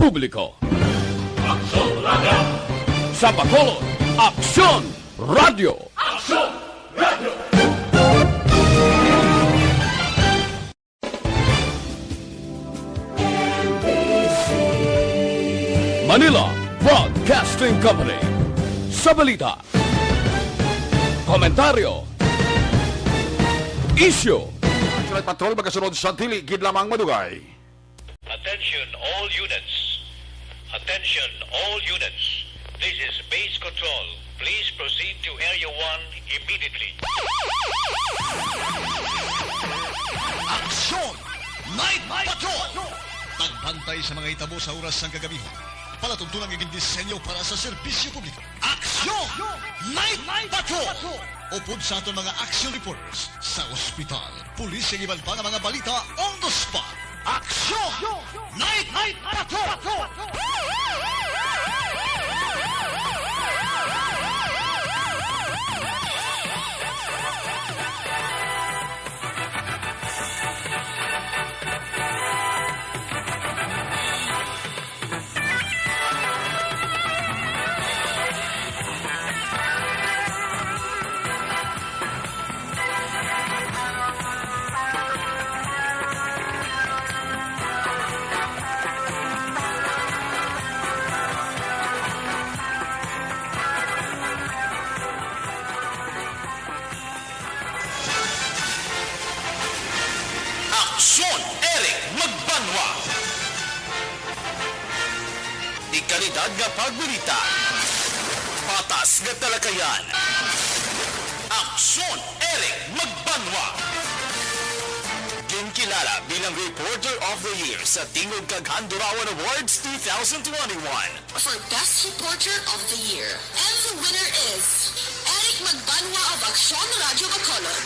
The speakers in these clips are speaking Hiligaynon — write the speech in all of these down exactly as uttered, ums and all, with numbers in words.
Publiko. Aksyon Radio! Sa Bacolod, Aksyon Radio! Aksyon Radio! Manila Broadcasting Company. Sa balita, komentaryo, isyu. Aksyon Patrol, magasunod sa dili gid lamang madugay. Attention all units. Attention all units. This is base control. Please proceed to Area one immediately. Aksyon! Night Patrol! Pagbantay sa mga hitabo sa oras sang kagabi. Palatuntunan nga gindisenyo para sa serbisyo publiko. Aksyon! Night Patrol! Upod sa aton mga action reporters sa ospital, pulis, kag iban pa nga mga balita on the spot. Aksyon! Night Patrol! Aksyon, Eric Magbanwa. Di kalidad nga pagbalita. Patas nga talakayan. Aksyon, Eric Magbanwa. Ginkilala bilang Reporter of the Year sa Tingog kag Handurawan Awards two thousand twenty-one. For Best Reporter of the Year. And the winner is Eric Magbanwa of Aksyon Radio Bacolod.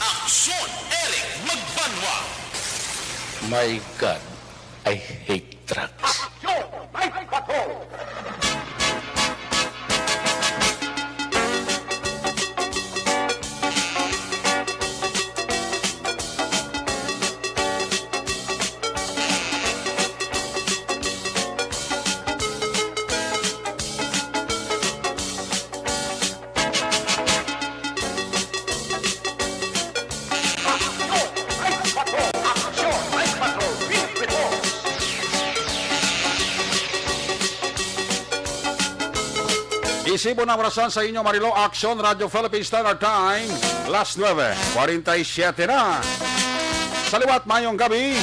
Aksyon, Eric Magbanwa. My God, I hate drugs. Aksyon! May Patrol! Isibo na ang orasan sa inyo, Marilo, Aksyon Radio Philippine Standard Time, las nuebe cuarenta y siete na. Sa liwat, mayong gabi.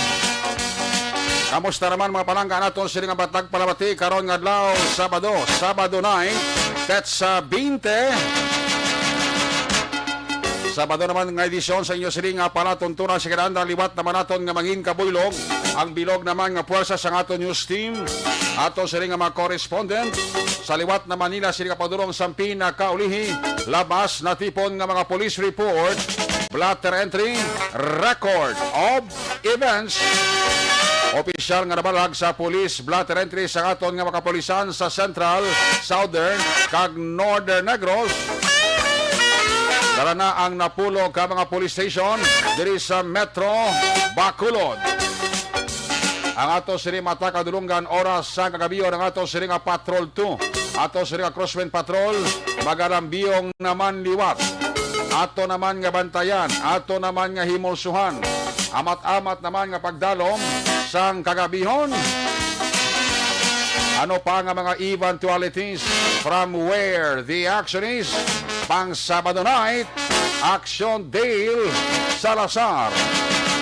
Kamusta naman, mga palangga naton, sini nga batag palabati karon nga adlaw, Sabado, Sabado night, petsa bente. Sabado naman nga edisyon sa inyo sini nga palatuntunan sa kinahanglan. Liwat naman naton nga mangin kabuylog ang bilog naman nga puwersa sang aton news team, aton sini nga mga correspondent sa liwat na Manila, sini nga padulong sang pinakaulihi, labas natipon nga mga police report, blotter entry, record of events. Opisyal nga nabalag sa police blotter entry sa aton nga mga kapulisan sa Central, Southern, kag Northern Negros. Dala na ang napulo ka mga police station diri sa Metro Bacolod. Ang ato sini mata kadulungan oras sa kagabion, ang ato sini nga Patrol two, ato sini nga Crosswind Patrol, magalambiyong naman liwat. Ato naman nga bantayan, ato naman nga himulsuhan. Amat-amat naman nga pagdalom sang kagabihon. Ano pa nga mga eventualities from where the action is? Pang Sabado night, Action Dale Salazar.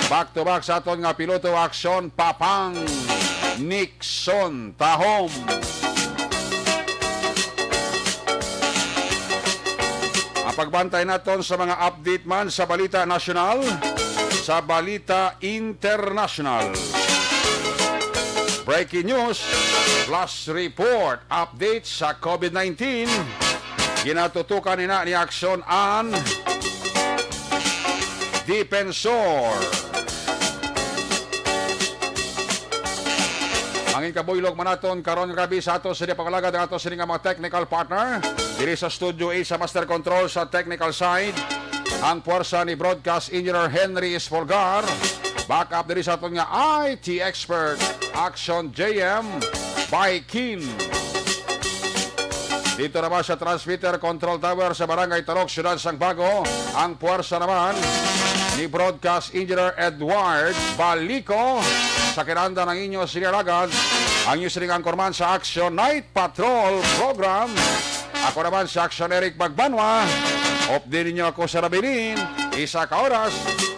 Back to back sa aton nga piloto, Action Papang Nixon Tahom. Ang pagbantay naton sa mga update man sa balita nasyonal, sa balita internasyonal. Breaking news, flash report, update sa COVID nineteen. Ginatutukan nina ni Aksyon an Defensor. Mangin kabuylog man naton karon nga gabi sa ato sini pangalagad ang ato sini nga mga technical partner diri sa Studio A sa Master Control sa technical side. Ang puwersa ni Broadcast Engineer Henry Espolgar. Back up diri sa aton nga I T expert, Action J M by Kin. Dito naman sa transmitter control tower sa Barangay Tarok, Siyudad sang Bago, ang puwersa naman ni Broadcast Engineer Edward Balico. Sa kinanda ng inyo sinialagad, ang inyo sining anchorman sa Action Night Patrol Program. Ako naman si Action Eric Magbanwa. Update ninyo ako sa Rabilin. Isa ka oras,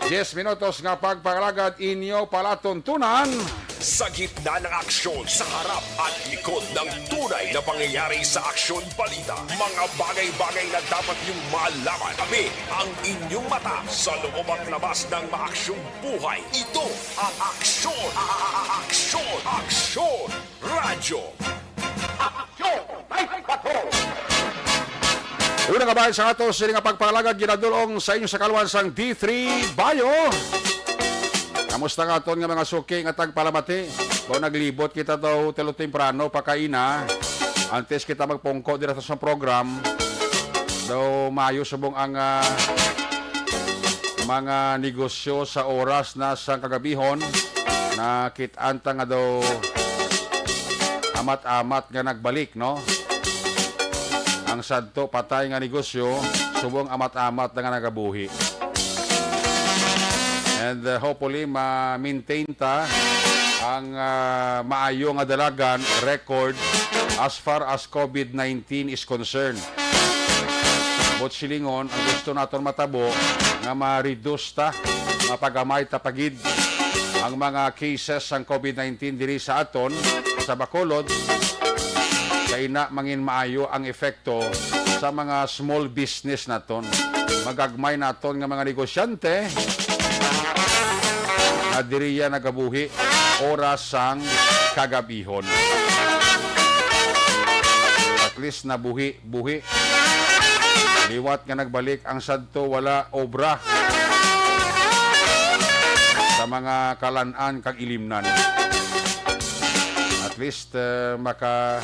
diyes minutos nga pagpangalagad inyo palatuntunan. Sa gitna ng aksyon, sa harap at likod ng tunay na pangyayari sa Aksyon Balita, mga bagay-bagay na dapat niyong malaman. Kami ang inyong mata sa loob at labas ng maaksyong buhay. Ito ang Aksyon, Aksyon, Aksyon Radyo. Aksyon Night Patrol. Una nga bahin sa ato sini nga pagpangalagad, ginadulong sa inyo sa kaluan sang D three Bayo. Kamusta nga aton nga mga suki nga tagpalamati? Kung naglibot kita daw telo temprano pa kaina, antes kita magpungko dira sa program, daw maayo subong ang, ah, mga negosyo sa oras na sa kagabihon, nakit-an ta nga daw amat-amat nga nagbalik, no? Ang sadto patay nga negosyo, subong amat-amat na nga nagabuhi. And, uh, hopefully, ma-maintain ta ang, uh, maayo nga dalagan record as far as COVID nineteen is concerned. But silingon, ang gusto naton matabo nga ma-reduce ta, mapagamay ta pa gid ang mga cases sang COVID nineteen diri sa aton, sa Bacolod, kay na mangin maayo ang epekto sa mga small business naton. Magagmay naton nga mga negosyante nga diriya nagabuhi oras sang kagabihon. At least nabuhi-buhi. Liwat nga nagbalik ang sadto, wala obra sa mga kalan-an kag ilimnan. At least, eh, maka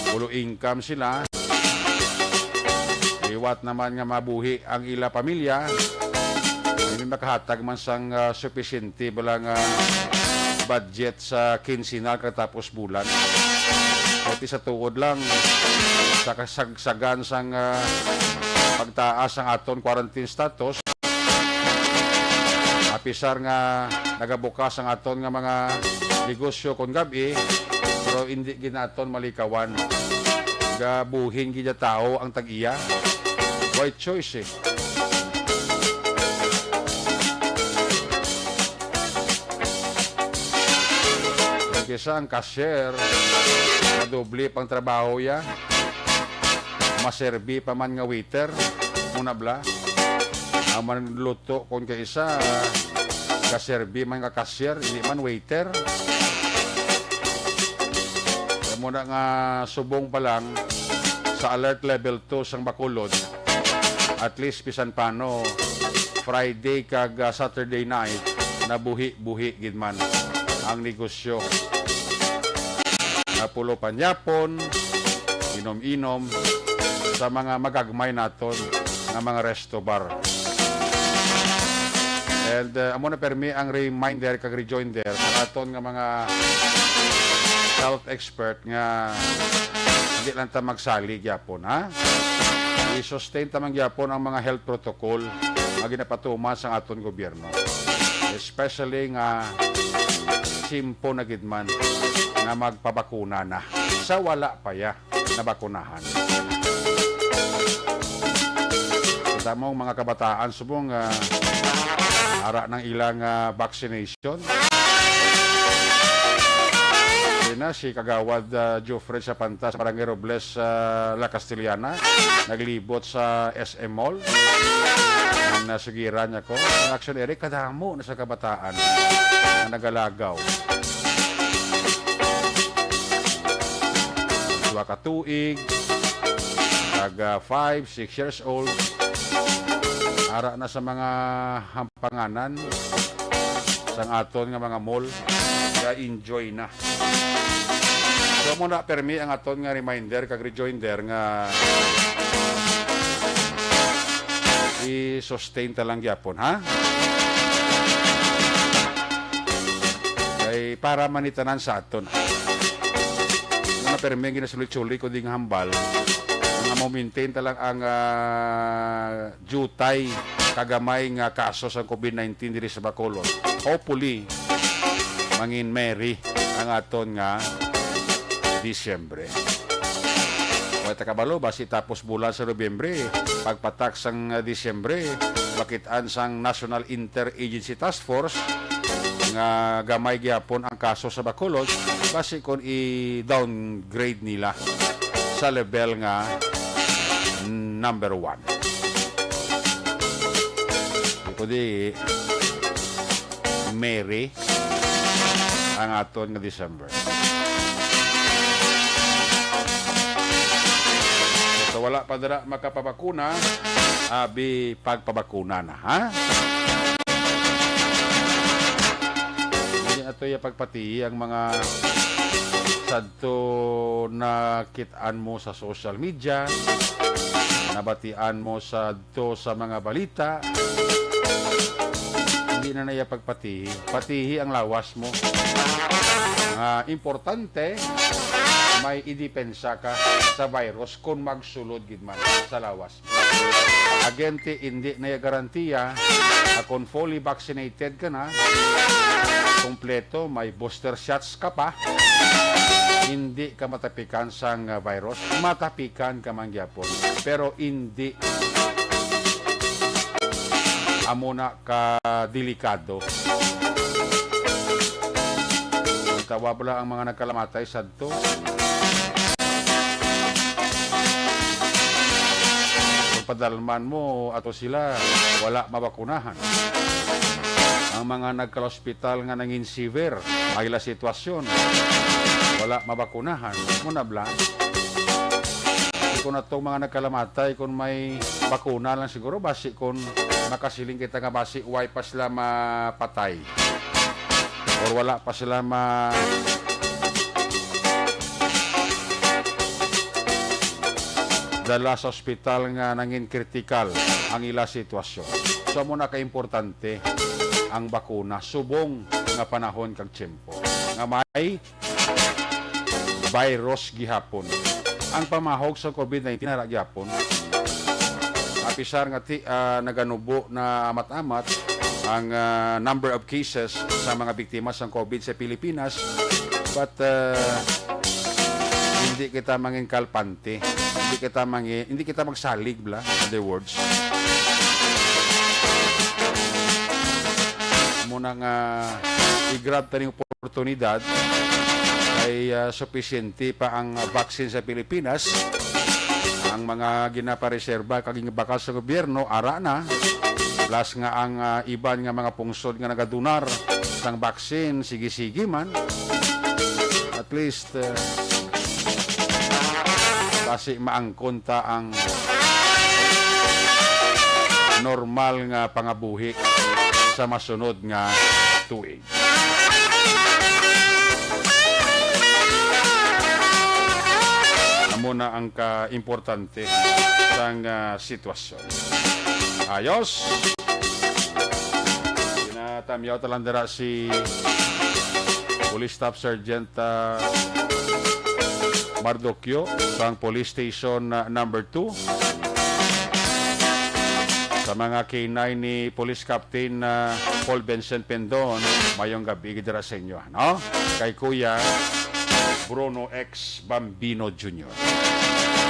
full income sila. Liwat naman nga mabuhi ang ila pamilya. Hindi makahatag man sang, ah, supisyente bala nga budget sa kinsinal katapos bulan. Pati sa tuod lang, sa kasagsagan sang, ah, pagtaas sang aton quarantine status, apisar nga nagabukas ang aton nga mga negosyo kon gab-i, pero hindi gid naton malikawan. Gabuhin gid ang tawo ang tag-iya. Why choice, eh? Kaysa ang cashier, madoble pang trabaho ya. Maserbi pa man nga waiter, muna bala. Ang manluto kon kaysa, kaserbi man nga cashier, hindi man waiter. Kaya muna nga subong pa lang sa alert level two sang Bacolod, at least bisan pano, Friday kag, ah, Saturday night, nabuhi-buhi gid man ang negosyo. Napulo panyapon, inom-inom, sa mga magagmay naton nga mga resto bar. And, uh, amo na permi ang reminder kag rejoinder sa aton nga mga health expert nga hindi lang ta magsalig gyapon, ha? I-sustain ta man gyapon ang mga health protocol nga ginapatuman sa aton gobyerno, especially nga simpo na gid man nga magpabakuna na sa wala pa ya nabakunahan. Kita mo ang mga kabataan subong, ah, ara ng ilang, ah, vaccination. Yun na, si Kagawad, ah, Geoffrey Sapanta sa Barangay Robles, ah, La Castellana, naglibot sa S M Mall. Ang nasugiran niya ko, ang Action Eric, kadamo na sa kabataan na nagalagaw. Duha ka tuig, taga five, six years old. Ara na sa mga hampanganan sang aton nga mga mall, ga-enjoy na. So, mo na permi ang aton nga reminder kag rejoinder nga i-sustain ta lang gyapon, ha? para man ni tanan sa aton. Ano na permi ang ginasulit-sulit ko di nga hambal, nga mo-maintain ta lang ang, ah, jutay kagamay nga kaso sa covid nineteen diri sa Bacolod. Hopefully, mangin merry ang aton nga Disyembre. Wala ta kabalo, basi tapos bulan sa Nobyembre, pagpatak sang, ah, Disyembre, makit-an sang National Interagency Task Force nga gamay gyapon ang kaso sa Bacolod, basi kon i-downgrade nila sa level nga number one. Di ko di, merry ang aton nga December. So, wala pa dira makapabakuna, abi pagpabakuna na, ha? Hindi ato iya pagpatihi ang mga sadto nakit-an mo sa social media, nabatian mo sadto sa mga balita. Hindi na na iya pagpatihi. Patihi ang lawas mo. Nga importante, may idepensa ka sa virus kung magsulod gid man sa lawas. Agente, hindi na iya garantiya nga kung fully vaccinated ka na, kompleto, may booster shots ka pa, hindi ka matapikan sang virus. Matapikan ka man gyapon, pero hindi amo na ka delikado. Tawab lang ang mga nagkalamatay sadto. Kung padalman mo ato sila, wala mabakunahan. Ang mga nagkalahospital nga nangin severe ang ila sitwasyon, wala mabakunahan. Muna bla, kung atong mga nagkalamatay, kung may bakuna lang siguro, basi kung makasiling kita nga basi, why pa sila mapatay? Or wala pa sila ma-, dala sa ospital nga nangin kritikal ang ila sitwasyon. So, amo na kaimportante ang bakuna subong nga panahon kag tiyempo nga may virus gihapon. Ang pamahog sa covid nineteen ara gihapon. Apisar nga ti, ah, naganubo na amat-amat ang, ah, number of cases sa mga biktima sang covid sa Pilipinas, but, ah, hindi kita mangin kalpante, hindi kita mangi-, hindi kita magsalig bla, in other words. Muna nga i-grab ta ning oportunidad kay, ah, supisyente pa ang vaccine sa Pilipinas. Ang mga ginapareserba kag ginbakal sa gobyerno, ara na. Plus nga ang, ah, iban nga mga pungsod nga nagadunar sang vaccine, sige-sige man. At least, ah, basi maangkon ta ang normal nga pangabuhi sa masunod nga tuig. Amo na ang kaimportante sang, ah, sitwasyon. Ayos. Ginatamyaw ta lang dira si Police Staff Sergeant, ah, Mardoquio sang Police Station, ah, number two. Sa mga K nine ni Police Captain, ah, Paul Vincent Pendon, mayong gabi gid dira sa inyo, no? Kay Kuya Bruno X Bambino Junior,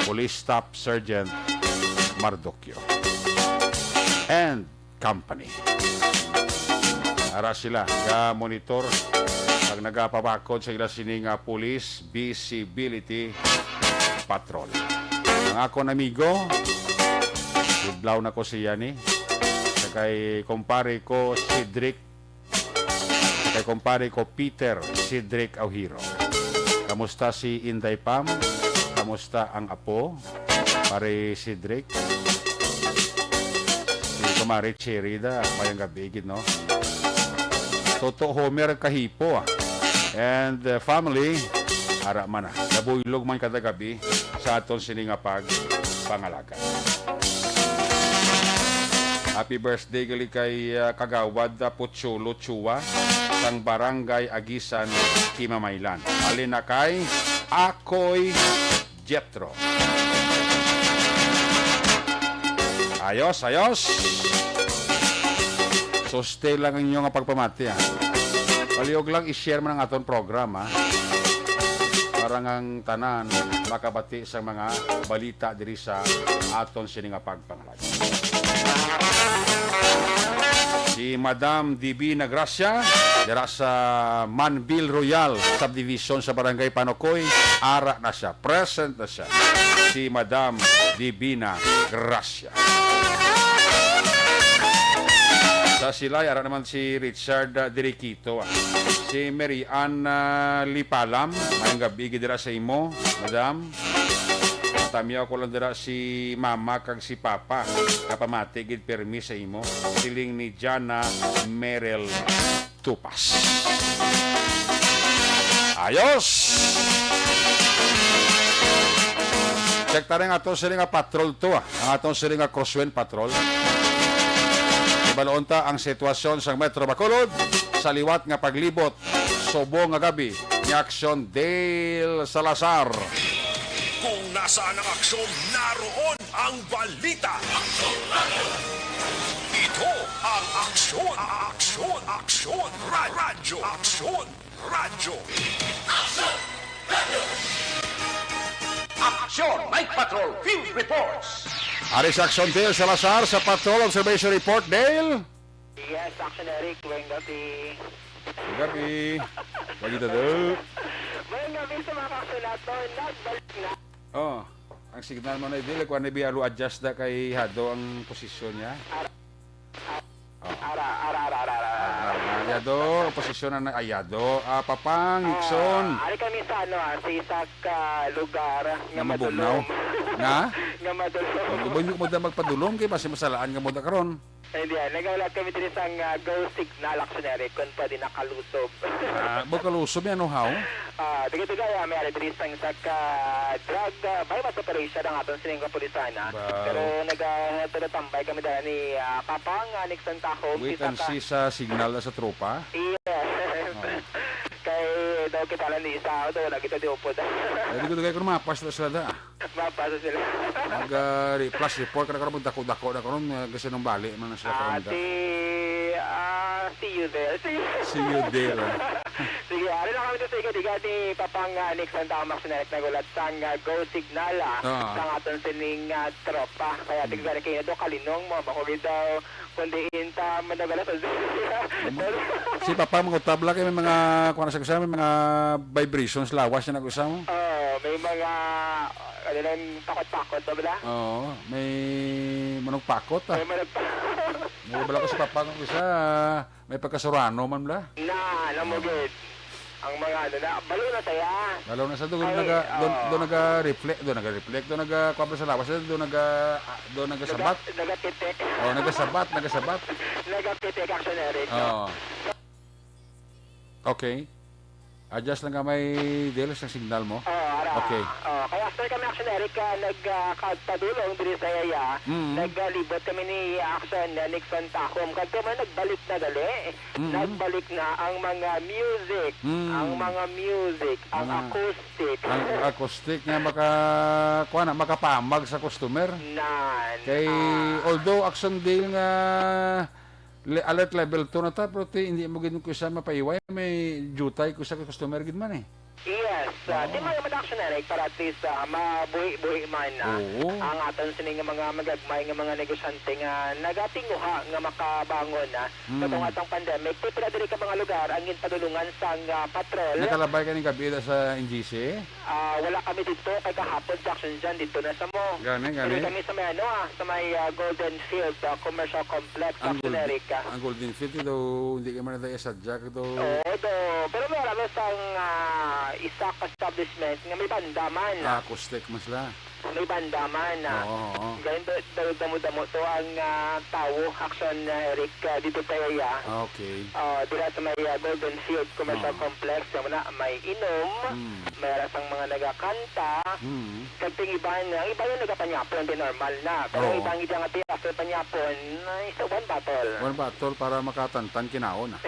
Police Staff Sergeant Mardoquio and Company. Ara sila ga-monitor kag nagapabakod sa ila sini nga police visibility patrol. Ang akon amigo, tudlaw na ko siya ni, sa kay kumpare ko, Cedric, sa kay kumpare ko, Peter Cedric Aujiro. Kamusta si Inday Pam? Kamusta ang apo? Pare Cedric? Si Kumare Cherry da, mayang gabi gid, no? Toto Homer Kahipo, ah. And, uh, family, ara man na. Nabuylog man kada gabi sa aton sini nga pagpangalaga. Happy birthday gali kay, ah, Kagawad, ah, Puchulo Chua. sang Barangay Agisan, Kimamaylan. Halin na kay Akoy Jethro. Ayos, ayos. Suste lang ang inyo nga pagpamati, ah. Palihog lang, i-share man ang aton program, ah. Para nga ang tanan makabati sa mga balita diri sa aton sini nga pagpamati. Si Madam Divina Gracia, dira sa Manville Royal Subdivision sa Barangay Panocoy, ara na siya, present na siya. Si Madam Divina Gracia. Sa Silay, ara naman si Richard, ah, Diriquito, ah. Si Mary Ann, ah, Lipalam, mayong gabi gid dira sa imo, Madam. Tamyaw ko lang dira si Mama kag si Papa, kapamati gid pirmi sa imo. Siling ni Jana Merel Tupas. Ayos! Check ta rin ato sila nga patrol to, ah. Ang aton sila nga crosswind patrol. Ibalon ta ang sitwasyon sa Metro Bacolod sa liwat nga paglibot subong nga gabi ni Aksyon Dale Salazar. Kung nasaan ang aksyon, naroon ang balita. Ito ang Aksyon, Aksyon, Aksyon Radyo, Aksyon Radyo. Aksyon Night Patrol Field Reports. Ari sa Aksyon Dale Salazar sa Patrol Observation Report, Dale. Yes, Action Eric, mayong gabi. Gabi. Lagi na daw. Mayong gabi sa mga ka-action naton. Nagbalik na. Oh, ang signal mo na, Idil, kuwan na biya, adjust na kay Hado ang posisyon niya. Ara, Oh. ara, ara, ara, ara, ara. Ah, ah, Hado, posisyon na, ay, Hado. Ah, Papang, Nixon. Ah, ari kami sa, ano, ah, sa isa ka lugar nga Nga mabugnaw. madulom. Nga? Nga madulom. Hindi ba hindi ko magda-, magpadulong kay basi masalaan ka mo da karon? Hindi, ah, nagaulat kami diri sang, ah, go signal, Action Eric, kung pwede nakalusob. Ah, ba kalusob yan, no, how? Ah, dugay-dugay, ah, may ari diri sang isa ka drug, ah, buy-bust operation ang aton sining kapulisan, ah. Ba- Pero naga-, nagatambay kami dala ni, ah, Papang, ah, Nixon Tahom, Wait isa and ka see sa signal na sa tropa? Yes. Oh. Kay daw kita lang ni isa, daw wala kita di upod. Eh, di ko dugay ko na mapas na sila da. Mapasa sila. Nag, ah, re-, flash report ka na karon, dako-dako na karon, ah, kasi nung bali man na sila Ah, karon da. si, ah, see you there. See you. See you there, ah. Sige, ari na kami sa igad-igad ni Papang, ah, Nixon Tamax na nagulat sang, ah, go signal, ah, Ah. sa aton sining, ah, tropa. Kaya Hmm. tignan kayo na do, kalinong mo, makugid daw, kundi inta, managala sa Mo-, si Papa, mga utab lang, kay may mga, kuwan sa kusa, may mga vibrations, lawas niya na kusa mo. Oo, may mga, ano lang, pakot-pakot ba bala? Oo, may manong pakot, ah. May manong pa- May bala ko si Papa, kung isa, may pagkasurano man bala. Na, alam mo, Oo. gid. Ang mga ano na, balo na saya. Balo na sa doon, Ay, naga-, doon, oo. doon naga-reflect, doon naga-reflect, doon naga-, kuwan sa lawas, doon naga-, ah, doon nagasabat. Naga-, nagapitik. Oh, nagasabat, nagasabat. Nagapitik, Action Eric, no? Oo. Okay. Adjust lang ka may deal sa signal mo. Oo, ara. Okay. Oo, kaya after kami, Action Eric, ah, nag, ah, kagpadulong diri sa iya, Mm. nagalibot kami ni Action, ah, Nixon Tahom. Kag kami nagbalik na gali. Mm. Nagbalik na ang mga music, Mm. ang mga music, ang Mga, acoustic. ang acoustic nga maka-, kuwan na, makapamag sa customer. Nan, Kay, ah. although Action Dale nga le-, alert level two na ta, pero ti, hindi mo gid ko siya mapaiway, may jutay ko sa customer gid man eh. Yes, ah, Oo. di man naman Action Eric, para at least, ah, mabuhi-buhi man, ah, Oo. ang aton sini nga mga magagmay nga mga negosyante nga nagatinguha nga makabangon, ah, Mm. katong atong pandemic. Ti pila diri ka mga lugar ang ginpadulungan sang, ah, patrol? Nakalabay ka ning gabi da sa N G C? Ah, wala kami dito kay kahapon sa Action dyan, dito na sa mo. Gani, Diri gani. kami sa may ano, ah, sa may, ah, Golden Field, ah, Commercial Complex, Ang Action Golden, Eric, ah. ang Golden Field, daw, hindi ka man na sadya, daw. Oo, do. Pero may alam sang, ah, isa ka establishment nga may banda man, ah. Ah, acoustic man sila. May banda man, ah. Oo, oo. Ganun do, do, damo-damo to ang, ah, tawo, Action, ah, Eric, ah, dito sa iya. Okay. Ah, dira sa may, ah, Golden Field Commercial Oo. Complex, yung na, may inom, Hmm. may ara sang mga nagakanta, Hmm. kag ting iban, ang iban yung nagapanyapon, di normal na. Pero Oo. ang iban, hindi nga after panyapon, ay, sa one bottle. One bottle para makatantan kinaon, ah.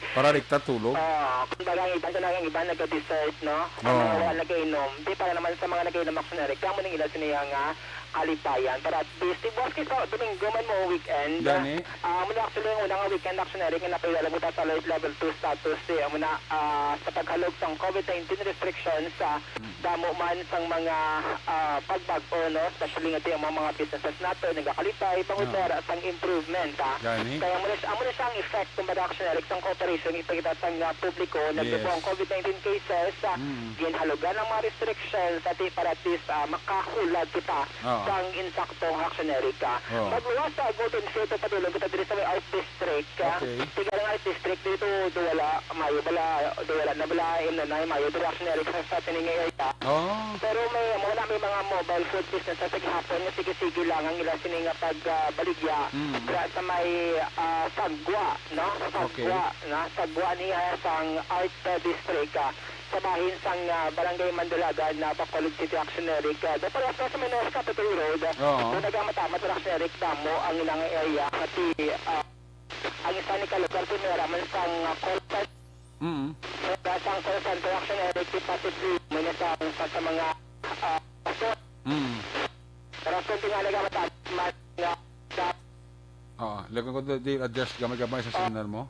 Para rekta tulog? Ah, kumbaga, ang iban, kanang iban naga-dessert, no? Ang Oo. mga wala nagainom. Di, para naman sa mga nagainom, Action Eric, kamo ning ila siniya nga kalipayan. Para at least, di buwas kay sa Domingo man mo weekend. Gani? Ah, amo na actually ang una nga weekend, Action Eric, nga napailalabot sa alert level two status, eh, amo na, ah, sa paghalog sang COVID nineteen restrictions, ah, Mm. damo man sang mga, ah, pagbag-o, no? Especially nga ti ang mga, mga businesses nato nagakalipay, bangod Ah. dara sang improvement, ah. Gani? Kaya amo na siya, amo na siya ang effect, kumbaga, Action Eric, sang cooperation, ipakita sang, ah, publiko, Yes. nagdupo ang COVID nineteen cases, ah, Mm. ginhalugan ang mga restrictions, ati para at least, ah, makahulat kita Oo. sang insaktong Action Eric, ah. Oo. Magluwas sa Golden Field, padulong kita diri sa may Art District, ah. Okay. Tiga nga Art District, dito, do wala, mayo bala, do wala na bala, ino na, mayo, diri, Action Eric, sa, sa sining area. Oo. Pero may, mo na, may mga mobile food business sa gihapon nga sige-sige lang ang ila sini nga pag, ah, baligya Mm. dira sa may, ah, Sagwa, no? Okay. Sagwa, no? Sagwa niya sang Art, ah, District, ah, sa bahin sang, ah, Barangay Mandalagan, na Bacolod City, Action Eric. Ah, do parehas na sa may North Capitol Road, ah, Oo. do nagamamat-amat, Action Eric, damo ang ilang area. Pati, ah, ang isa ni kalugar, si Mera man sang, ah, call center, Mm. Mera sang call center, Action Eric, di positive mo na sa, sa, sa mga, ah, Mm. Pero kung di nga nagamamat-amat nga, sa Oo, lagi ko di, di adjust gamay-gamay sa signal mo.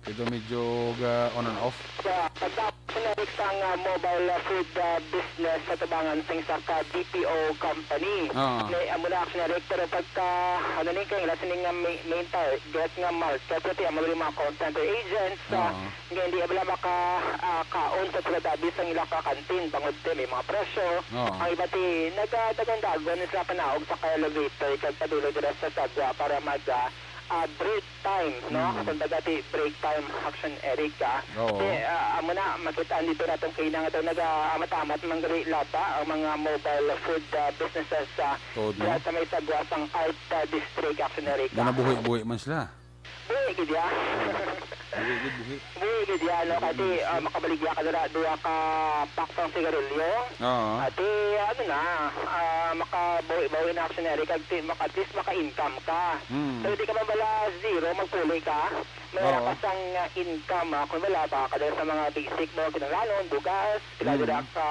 Kaya medyo ga on and off. Sa pagtapos na rin sang, ah, mobile, ah, food, ah, business sa tubangan sa isa ka B P O company. Ah. May amo na, Action Eric, pero pagka, ano ni, kaya sila sini nga may, main target nga market, pati amo rin mga call center agents, ah, Ah. nga hindi bala maka, ah, kaon sa sila dabi sa ila ka kantin, bangod ti may mga presyo. Ah. Ang iba ti nagadagon-dagon sila panaog sa elevator kag padulong dira sa Sagwa para mag, ah, ah, break time, no? Mm. Kumbaga, ti break time, Action Eric, ah. Oo. Ti, ah, amo na, makita dito natong kina nga daw nagaamat-amat man gali laba ang mga mobile food, ah, businesses, ah, Todo. dira sa may Sagwa sang Art, ah, District, Action Eric, Nga ah. nabuhi-buhi man sila. Buhi gid ya. Buhi gid, buhi. Buhi gid ya, no? Buhi Kasi, gid siya. ah, makabaligya ka dira, duha ka pack sang sigarilyo. Oo. Ati, ano na, ah, makabawi-bawi na, Action Eric, kag ti-, maka-, at least maka-income ka. Mm. Pero di ka man bala zero, magpuli ka. May Oo. ka sang, ah, income, ah, kung wala pa ka dahil sa mga basic mo, kinahanglanon, bugas, pila Mm. dira ka,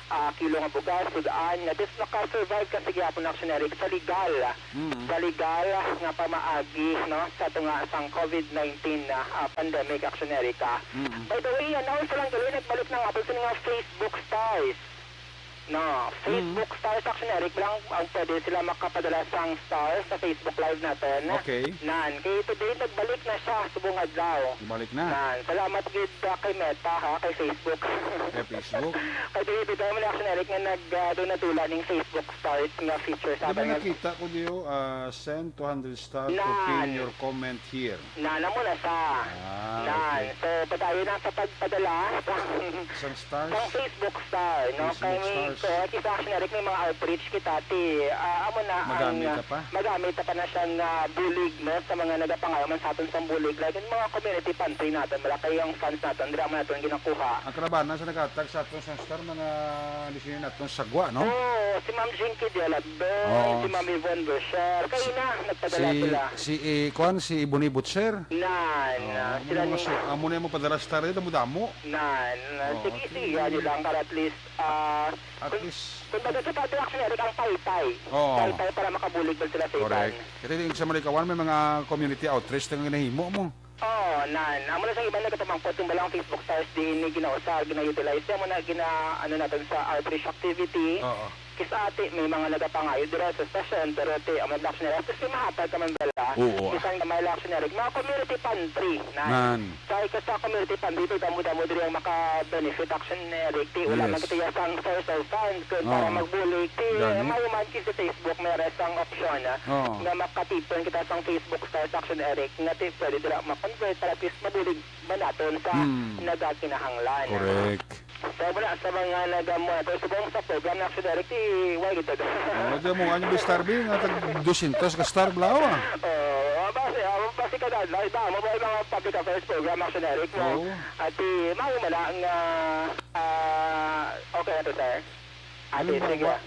ah, kilo nga bugas, sud-an, nga at least maka-survive ka sa gihapon, Action Eric, sa legal. Mm. Sa legal nga pamaagi, no, sa tunga sang COVID nineteen, ah, ah, pandemic, Action Eric, ah. Mm. By the way, announce lang gali, nagbalik na nga po sa mga Facebook stars. No, Mm. Facebook stars, Action Eric lang ang pwede sila makapadala sang stars sa Facebook Live naton. Okay. Nan, kay today nagbalik na siya subong adlaw. Balik na. Nan, salamat gid, ah, kay Meta, ha, kay Facebook. Kay Facebook. Kay di, di ba, Action Eric, nga nag, ah, doon nadula ning Facebook stars nga feature sa Di ba akin nga nakita ko diyo, ah, send two hundred star to Nan. pin your comment here? Nan, amo na siya. Ah, Nan. okay. So, padayon na sa pagpadala sa Isang stars? Isang Facebook star, no? Facebook Kay may stars. ko, kisa, Action Eric, may mga outreach kita, ti, ah, amo na ang, Magamit ah, ka pa? magamit pa na siya nga bulig, no? Sa mga nagapangayo man sa aton sang bulig, like, yung mga community pantry naton, wala kay ang funds naton, dira man naton ginakuha. Ang kalabanan sa naghatag sa aton sang star, mga listener naton, Sagwa, no? Oo, si Ma'am Jinky Dialabon, Oo. si Ma'am Yvonne Bercher. Kaina, nagpadala Si, sila. si, eh, kuwan, si Ebony Butcher. Nan, Oo, ah, amo sila na ni mga su-, amo na yung magpadala star dito, damo-damo. Nan, ah, Oo, sige, okay. sige, ano lang, para at least, ah, At kun-, least, kumbaga, sa pati, Action Eric, ang paypay. Oo. Paypay para makabulig man sila sa iban. Correct. Kasi di sa Malikawan, may mga community outreach na nga nahimo mo. Oo, nan. Amo na sang iban nagapamangkot kung bala ang Facebook stars di ini ginausar, gina-utilize. Amo na gina-, ano naton sa outreach activity. Oo. Kis ati, may mga nagapangayo dira sa station, pero ti, amo na, Action Eric, at least may mahatag ka man bala. Oo, ah. Bisan gamay lang, Action Eric. Mga community pantry, nan. Nan. Sa ika sa community pantry, ti damo-damo diri ang maka-benefit, Action Eric. Ti, wala Yes. man kita iya sang source of funds, kung para Oo. magbulig. Ti, Gani. may man kis sa Facebook, may rest ang option, ah, Oo. nga makatipon kita sang Facebook stars, Action Eric, nga ti pwede dira ma-convert para at least mabulig man naton sa Hmm. nagakinahanglan. Correct. So, wala sa mga nagamuha to, subong sa program na, Action Eric, ti, wala gid to. Oh, di mo, ano ba, star, bi? Nga tag dosyentos ka star, blawa. Oh, basi, ah, basi ka na, na, na, mo ba yung mga public affairs program, Action Eric, mo? Oo. At ti, mao man na nga, ah, okay na to, sir. Ate, Ano ba, sige. wa-,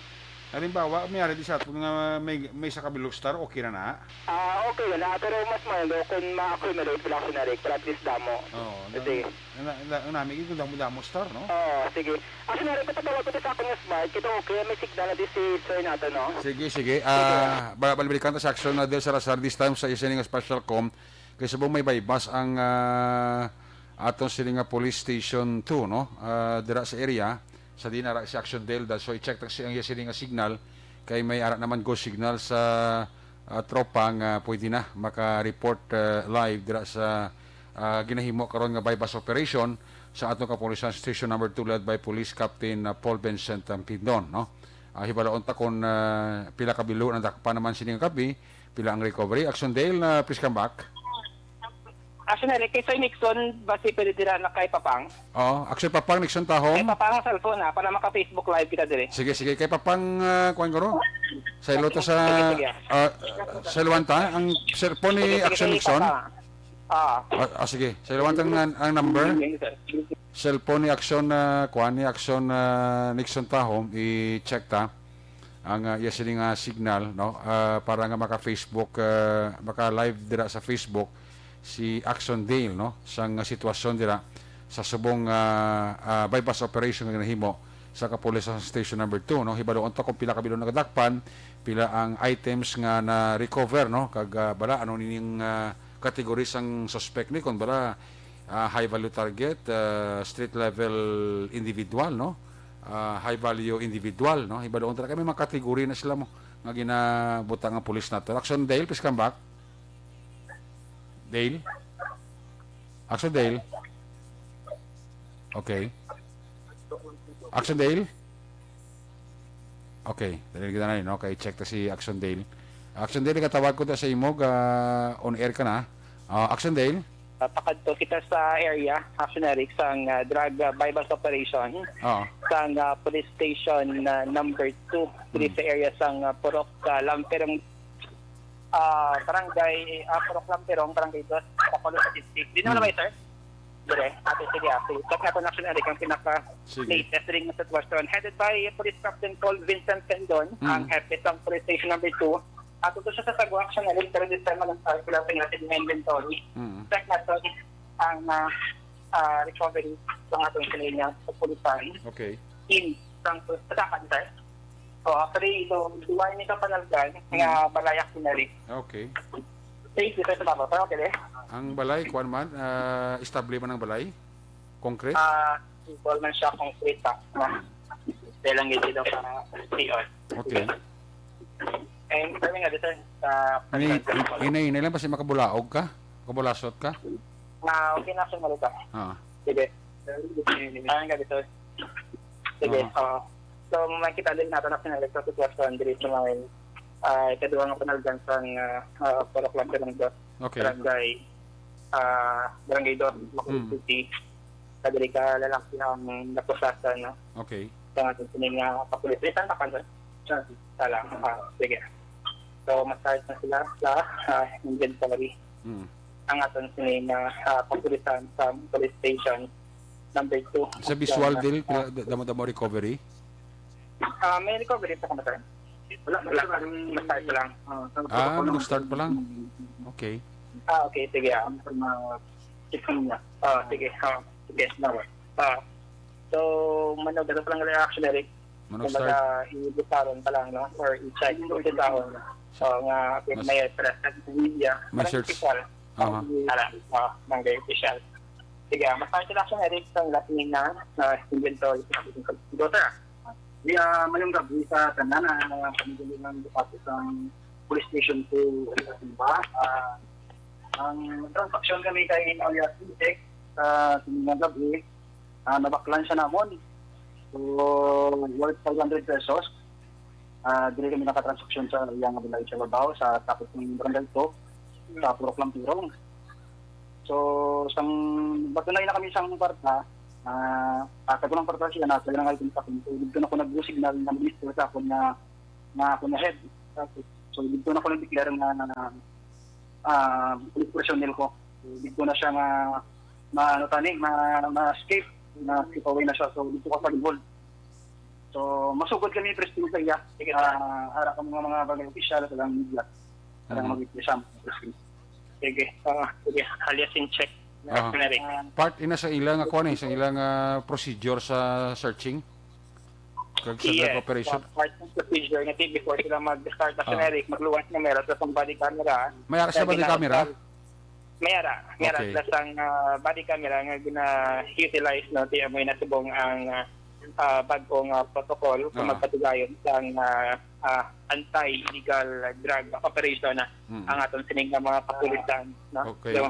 Halimbawa, may ari di sa aton nga may, may sa kabilog star, okay na na. Ah, okay na na, pero mas maayo kung ma-accumulate lang, Action Eric, para at least damo. Oo, Kasi na, na, na, ang nami, kung damo-damo star, no? Oo, sige. Action Eric, patawag ko sa akong smart, kita okay, may signal na di si sir nato, no? Sige, sige. Ah, ba-, balibalikan ta sa Action na Del Salazar, this time sa isa nga special com. Kay subong may baybas ang, ah, aton sini nga police station two, no? Ah, dira sa area, sa dinara si Action Del, da-, so i-check ta si ang iya sini nga signal, kay may ara naman go signal sa, ah, tropa nga pwede na maka-report, ah, live dira sa, ah, ginahimo karon nga buy-bust operation sa ato kapulisan Station Number Two led by Police Captain, ah, Paul Vincent Tampindon, no? Ah, hibaloon ta kung, ah, pila ka bilo nadakpan naman sini nga gabi, pila ang recovery. Action Dale, ah, please come back. Action Eric, kay Sir Nixon, basi pwede dira na kay Papang. Oh, Action Papang, Nixon Tahom. Kay Papang ang cellphone, ha, para maka-Facebook Live kita diri. Sige, sige. Kay Papang, ah, kuwan ko ro. Sa ilo to sa, Sige, sige. ah, sa Luanta, ang cellphone ni Sige, sige, Action kay Nixon. Papang. Ah. Ah, ah, sige. Sa Luanta ang, ang number. Sige, sir. Cellphone ni Action, ah, kuwan, ni Action, ah, Nixon Tahom, i-check ta ang, ah, iya sini nga signal, no? Ah, para nga maka-Facebook, ah, maka-live dira sa Facebook si Action Dale, no? Sang sitwasyon dira sa subong, ah, ah, buy-bust operation nga ginahimo sa kapulisan sa Station Number Two, no? Hibaluon ta kung pila ka bilo nakadakpan, pila ang items nga na-recover, no? Kag, ah, bala, ano nining, ah, category sang suspect ni? Kung bala, ah, high value target, ah, street level individual, no? Ah, high value individual, no? Hibaluon ta kay may mga category na sila mo nga ginabutang ang pulis nato. Action Dale, please come back. Dale? Action Dale? Okay. Action Dale? Okay, dali kita na, no? Kay check ta si Action Dale. Action Dale, katawag ko ta sa imo, ga on air ka na. Ah, Action Dale? Ah, pakadto kita sa area, Action Eric, sang, ah, drug, ah, buy-bust operation Oo. sang, ah, police station, ah, number two, diri Hmm. sa area sang, ah, Purok, ah, Lamperong, ah, barangay, ah, Purok Lamperong, Barangay Dos, Bacolod City. Di naman Hmm. ba, sir? Dire, ate, sige, ah, sige. Check nato na, Action Eric, ang pinaka Sige. latest ring nga sitwasyon. Headed by Police Captain Paul Vincent Tendon, Hmm. ang hepe sang Police Station Number Two. Ato to siya sa sagwa, Action Eric, pero this time, mag-start sila sa nga inventory. Hmm. Check nato ang, ah, ah, recovery sa atong sila nga kapulisan. Okay. In, sang, sa sir. So, actually, ito, duwa ni kapanalgan nga Hmm. balay, Action Eric. Okay. Thank you, sir, sa baba. Pero okay, eh. Ang balay, kuwan man, ah, estable man ang balay? Concrete? Ah, simple man siya, concrete, ah. Na, kailang gid daw sa C R. Okay. Eh, sabi nga, sir, sa Ini, ini, ini lang, basi makabulaog ka? Makabulasot ka? Ah, okay na, sir, malita. Ah. Sige. Ayun nga, sir. Sige, Oo. ah, so, makita din nato na sinalik sa sitwasyon diri sa mga, ah, ikaduha nga panalgan sang, ah, ah, Purok Lamperong Dos, Okay. Barangay, ah, Barangay Dos, Bacolod Mm. City. Sa diri ka lalaki ang napusasan, no? Okay. Sa nga sini nga kapulis. Eh, saan ka, sir? Saan? Sa lang. Ah, sige. So, ma-start na sila sa, ah, inventory. Mm. Ang aton sini nga, ah, kapulisan sa police station number two. Sa visual, Sa, Dil, ah, pila, da-, damo-damo recovery? Ah, may recovery pa kamo, sir? Wala, wala. Basta ito lang. Ah, sa Ah, ako lang. Mag-start pa lang. Okay. Ah, okay. Sige, ah. Ang mga check niya. Ah, sige. Ah, sige. Salamat. Ah, so, mano, dito pa lang reaction, Eric. Mano, Kumbaga, start. Ibusaron pa lang, no? Or i-check, ibusaron. So, nga, Mas-, may present sa media. May Parang search. Official. Aha. Ala, ah, barangay official. Sige, ah, mas start sila sa Eric, sa last name na, ah, inventory. Go, sir. Di, ah, mayong gabi sa tanan, ah, mga pamilya ng department ng Police Station two, Simba. Ah, ang transaksyon kami kay Alias Insek sa sining nga gabi, ah, nabaklan siya namon. So, worth five hundred pesos. Ah, diri kami nakatransaksyon sa iya nga balay sa Babaw, sa tapos ng Barangay two, sa Purok Lampirong. So, sang batunay na kami sang kwarta, ah, ah, sa kulang kwarta siya na, sa ilang item sa akin. So, dito na ko nag-signal ng minister sa akon nga, nga ako na head. So, dito na ko nag-declare nga, ah, police personnel ko. So, dito na siya nga, ma-, ano tani, ma-, ma-escape, ma-escape away na siya. So, dito ko sa involved. So, masugod kami, President, sa iya. Sige, sir. Ah, ara ka mga, mga bagay opisyal sa lang media. Para Mm. mag-exam. Sige. Ah, sige. Alias in check. Aha. Generic. Part ina sa ilang, ako ni, sa ilang, ah, procedure sa searching? Kag sa Yes, drug operation? ah, part ng procedure nga di before sila mag-start na Ah. generic, magluwas na meron sa body camera. May ara sa Kaya body camera? ginawag May ara, may ara Okay. sila sang, ah, body camera nga gina-utilize, no, di amoy nasubong ang, ah, ah, bag-ong, ah, protocol kung Ah. magpatigayon sang, ah, ah, anti-illegal drug operation, ah, Mm. ang aton sining nga mga kapulisan, no? Okay. So,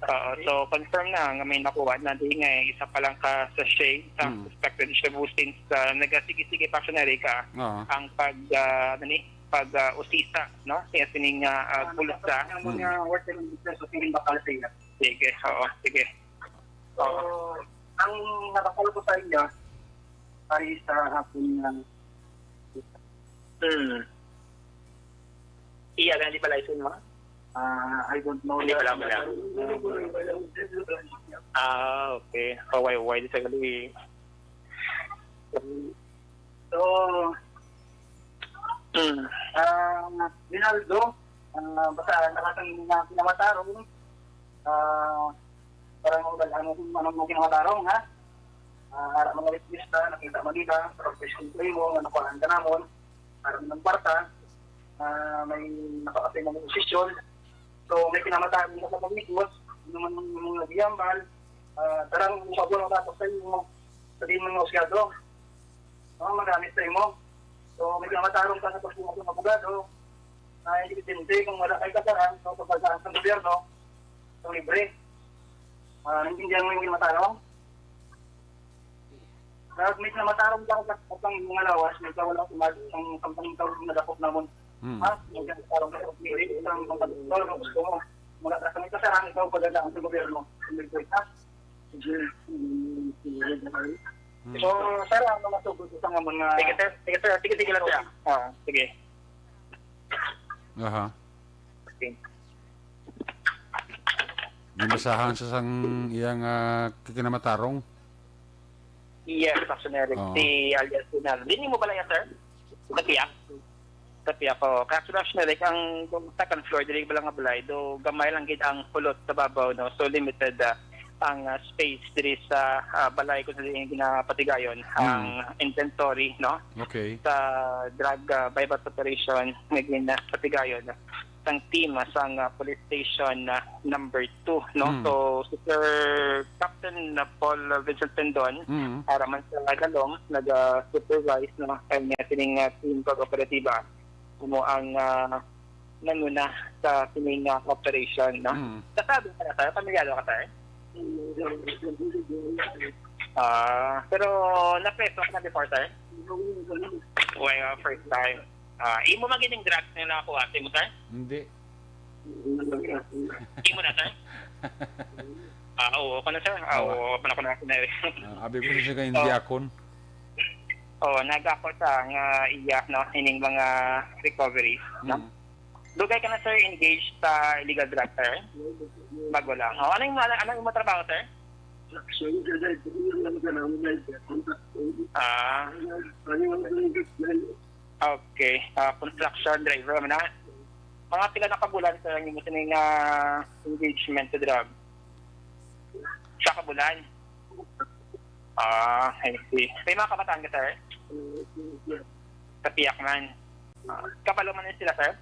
oo, so confirm na nga may nakuha na di nga isa pa lang ka sachet sa Mm. suspected shabu since, ah, nagasige-sige pa siya na Rica Ah. ang pag, ah, ano ni, pag, ah, usisa, no? Kaya sining, ah, ah, bulsa. Ang mga worth ng business o sining bakal sa iya. Sige, oo, sige. So, Oo. ang nakakalo ko sa inyo, pare sa hapon na Hmm. Iya, di ba license mo? Ah, I don't know Hindi that. pala, wala. Ah, okay. Oh, why, why di sa gali? So, Hmm. ah, Rinaldo, ah, basta nakatang na kinamatarong, ah, parang wala ano kung anong mga kinamatarong, ha? Ah, ara mga witness na nakita man nila, pero please complain mo, ano ko ang kanamon, para ng kwarta, ah, may nakakasay ng posisyon. So, may kinamatarong nila sa paglikos, naman ng mga giyambal, ah, tarang mo sa buwan, tapos sa inyo, sa di mo nga usyado. Oh, magamit sa imo. So, may kinamatarong ka sa pagsunod ng abogado. Ah, hindi depende kung wala kay kasaran, so, pagbagaan sa gobyerno, so, libre. Ah, hindi yan may kinamatarong. Nag-, may kinamatarong ka sa, sa mga lawas, may wala sa mag-, ang kampanya tawag na dakop namon. Hmm. Ha? May kinamatarong ka sa pagpili, isang kampanya, gusto mo. Wala ka sa may kasaran, ikaw pagbagaan sa gobyerno. Libre, ha? Hmm. So, sir, ano masugod sa nga mga Sige, sir. Sige, sir. Sige, sige lang, sir. Ah, sige. Aha. Sige. Ginbasahan sa sang iyang, ah, kinamatarong. Yes, Pastor Eric. Oo. Si alias Rinaldo. Di mo bala yan, sir? Katiyak. Tapi ako, kaya actually, like, ang second floor, dili ba lang nga balay, do gamay lang gid ang pulot sa babaw, no? So, limited, ah, ang, ah, space diri sa, ah, balay kung sa diin ginapatigayon ang Mm. inventory, no? Okay. Sa drug, ah, buy-bust operation nga ginapatigayon sang team, ah, sang, ah, police station, ah, number two, no? Mm. So, si Sir Captain, ah, Paul Vincent Tendon, Mm. para man sa Galong, nag-, ah, supervise, no? Kaya niya sining, ah, team pag-operatiba. Amo ang, ah, nanguna sa sining, ah, operation, no? Mm. Kasabi ka na, sir? Pamilyado ka, sir? Ah, pero napreso ka na before, sir? Well, ah, first time. Ah, imo man gid ang drugs nga nakakuha, imo, sir? Hindi. Imo na, sir? Ah, oo, ako na, sir. Ah, Awa. Oo, ako na, ako na. Ah, abi ko siya kay hindi Oh. akon. Oh, nag-ako sa nga iya, no, ining mga recovery, no? Mm. Dugay ka na, sir, engaged sa illegal drug, sir? Bago lang. Oh, ano yung, ano yung trabaho, sir? Ah, okay. Ah, construction driver mo na. Mga pila na ka bulan, sir, ang imo sining, ah, engagement sa drug? Sa ka bulan? Ah, I see. May mga kabataan ka, sir? Sa piyak man. Ah, kabalo man sila, sir?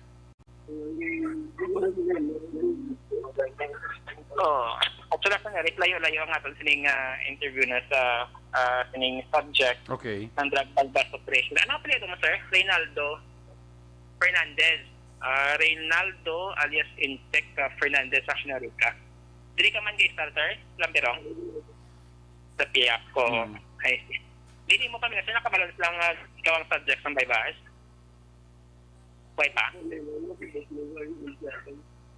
Oh, actually, sir, layo-layo ang aton sining, ah, interview na sa, ah, sining subject Okay. ng drug buy-bust operation. Ano ang apelyido mo, sir? Reynaldo Fernandez. Ah, Reynaldo alias Insek, ah, Fernandez sa Sinarica. Dili ka man gay star, sir? Lambirong? Sa piyak ko. Hmm. I see. Dili mo kami, sir, nakabalance lang, ah, ikaw ang subject ng buy-bust? Way pa?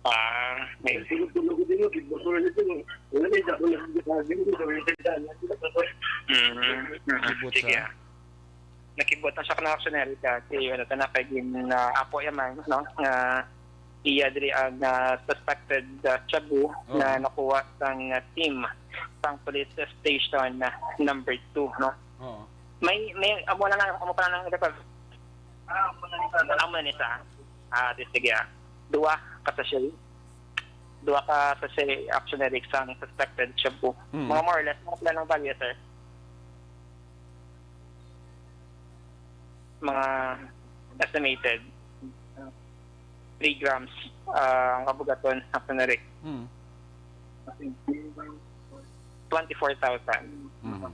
Ah, may Mm, mm. Kibot Sige, siya. ah. Nakibot na siya kanang aksyoner ka. Kay, ano, ta na kay gin, ah, apo yaman, no? Nga iya diri ang, ah, suspected, ah, shabu Oo. na nakuha sang, ah, team sang police station na number two, no? Oo. May, may, amo na lang, amo pa lang ang record. Amo na ni sa, ah, di, sige, ah. Duha ka sachet. Duha ka sachet, Action Eric, sang suspected shabu. Mm. Mga more or less, mga pila lang value, sir? Mga estimated, uh, three grams, uh, ang kabugaton, Action Eric. Mm. Twenty-four thousand. Mhm.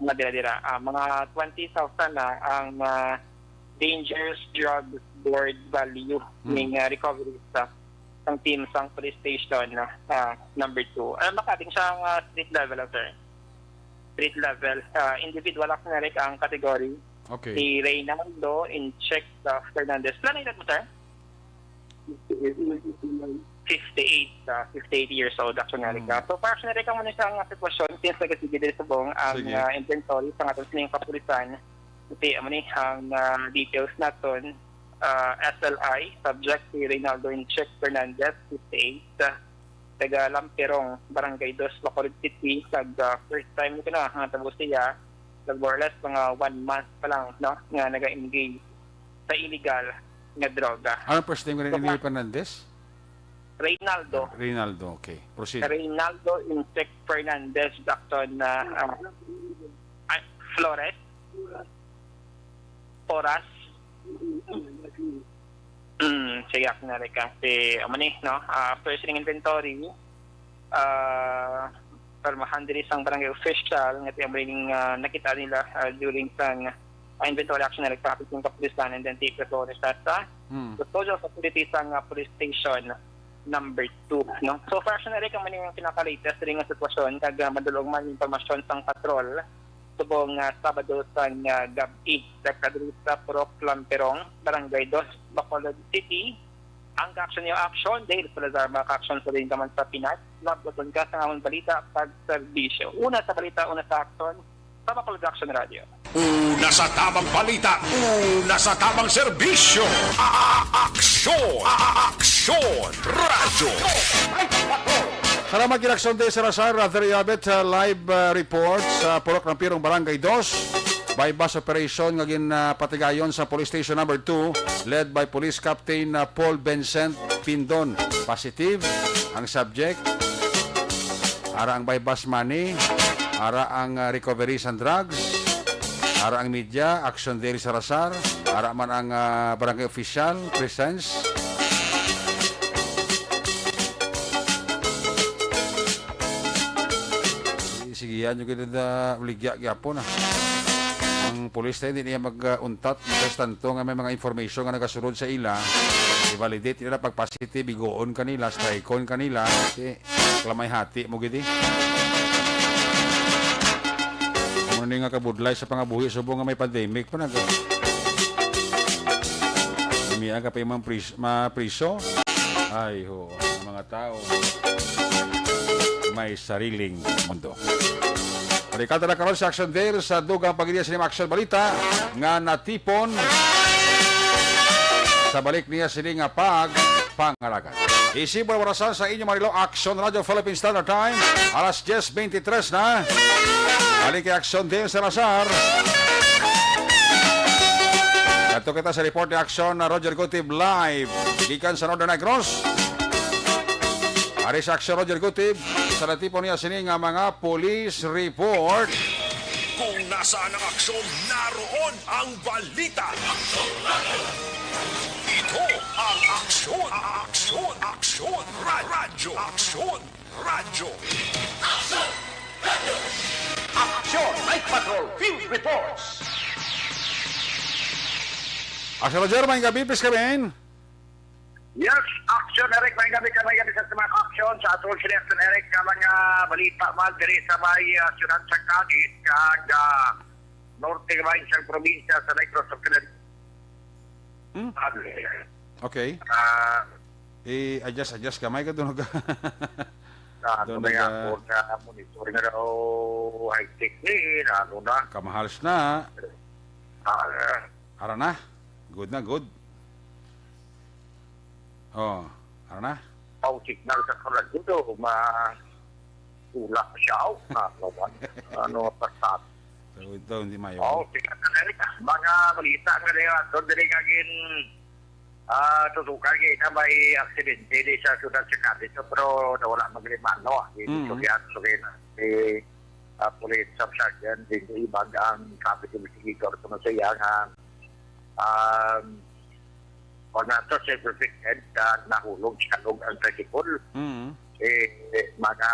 Mga dira-dira. Ah, mga twenty thousand na ang, ah, dangerous drug board value Mm. ning, ah, recovery sa, sang team sang police station, ah, number two. Ah, makading siya ang, ah, street level, ah, sir. Street level. Ah, individual, Action Eric, ang category. Okay. Si Reynaldo Incheck, ah, Fernandez. Pila na edad mo, sir? Fifty-eight, ah, fifty-eight years old, Action Eric. Mm. So, para, Action Eric, amo ni siya nga sitwasyon, since nagasigi diri subong ang, Sige. ah, inventory sa aton sining kapulisan. Kasi amo ni ang, ah, details naton, ah, S L I, subject si Reynaldo Incheck Fernandez, fifty-eight, ah, taga Lampirong, Barangay Dos, Bacolod City, kag, ah, first time ko na nga tabo siya, kag more or less mga one month pa lang, no, nga naga-engage sa illegal nga droga. Anong first name ka ni Fernandez? Reynaldo. Reynaldo, okay. Proceed. Reynaldo Insek Fernandez, Doctor na, ah, ah, Flores. Oras. Hmm, sige, ako na rin ka. Si, amo ni, no? Ah, after sining inventory, ah, pirmahan diri sang barangay official nga ti-, ang ring, ah, nakita nila, ah, during sang, ah, inventory action na nagpapit yung kapulisan and then take the bonus at sa Hmm. custodial facility sang, ah, police station number two, no? So, far, siya na rin ang maning pinaka-latest rin nga sitwasyon kag, ah, madulong man yung impormasyon sang patrol subong, ah, Sabado sang, ah, gab-i, sa kadiri sa Purok Lamperong, Barangay Dos, Bacolod City. Ang ka-action niyo, action, dahil sa Lazar, mga ka-action sa rin naman sa Pinas, labuton ka sa among balita pag serbisyo. Una sa balita, una sa action, sa Bacolod Action Radio. Una sa tamang balita, una sa tamang serbisyo. A-, a-, aksyon, a-, a-, aksyon, radyo. Salamat, Ginaksyon de Salazar, Rafael Yabet, uh, live, uh, report sa Purok ng Pirong Barangay Dos. Buy-bust operation nga gin, uh, patigayon sa Police Station Number Two, led by Police Captain, uh, Paul Vincent Pindon. Positive ang subject. Ara ang buy-bust money, ara ang, uh, recovery sa drugs, ara ang media, Action Daily Salazar, ara man ang, uh, barangay official, presence. Sige, yan yung kita na uligya gyapon, ah. Ang pulis na hindi niya mag-untat, mientras tanto nga may mga information nga nagasulod sa ila, i-validate nila pag positive, bigoon kanila, strike-on kanila, kasi lamay hati mo gid, eh. Ano ni nga kabudlay sa pangabuhi subong nga may pandemic pa nag-, Namiya ka pa yung mga pris-, mga priso? Ay, ho, ang mga tao may sariling mundo. Rekata na karon sa Action Dale sa dugang pagiliya sa Action Balita nga natipon sa balik niya sini nga pag pangalagan. Isip mo na orasan sa inyong Marilo, Action Radio Philippine Standard Time, alas diyes beintitres na. Halin kay Action Dale Salazar. Kadto kita sa report ni Action na Roger Gutib live gikan sa Northern Negros. Ari sa Action Roger Gutib, sa natipon niya sini nga mga police report. Kung nasaan ang aksyon, naroon ang balita. Ito ang Aksyon, Aksyon, Aksyon, Ra-, Radyo, Aksyon, Radyo. Aksyon, Night Patrol, Field Reports. Action Roger, may gabi, please come in. Yes, Action Eric, may gabi ka, may gabi sa mga aksyon sa atong sila Action Eric nga mga balita man diri sa may, ah, siyudad sa Cadiz, kag, ah, norte nga may isang probinsya sa Negros Occidental. Hmm? Ah, Okay. ah, I-adjust, adjust ka. May ka doon ka. na ano Doon na nga na. Ako na monitor nga daw high-tech ni, na ano na. Kamahals na. Ah, Ara na. Good na, good. Oh, ara na. Pau signal sa karadyo do, ma-, wala siya, oh, na, ano man. Ano, pasat. So, ito, hindi mayo. Oh, sige, Amerika. Mga balita nga niya, ito, dili nga gin, ah, tutukan kay na may aksidente di sa siyudad sa Cadiz, pero nawala man gid man, no? Di Mm. istorya, so kay na si, ah, Police Sub Sergeant Jingo Ibag ang sabi sa investigator kuno sa iya nga, um, pag nato sa perfect head, ah, nahulog sa kanog ang tricycle. Mm. Eh, mga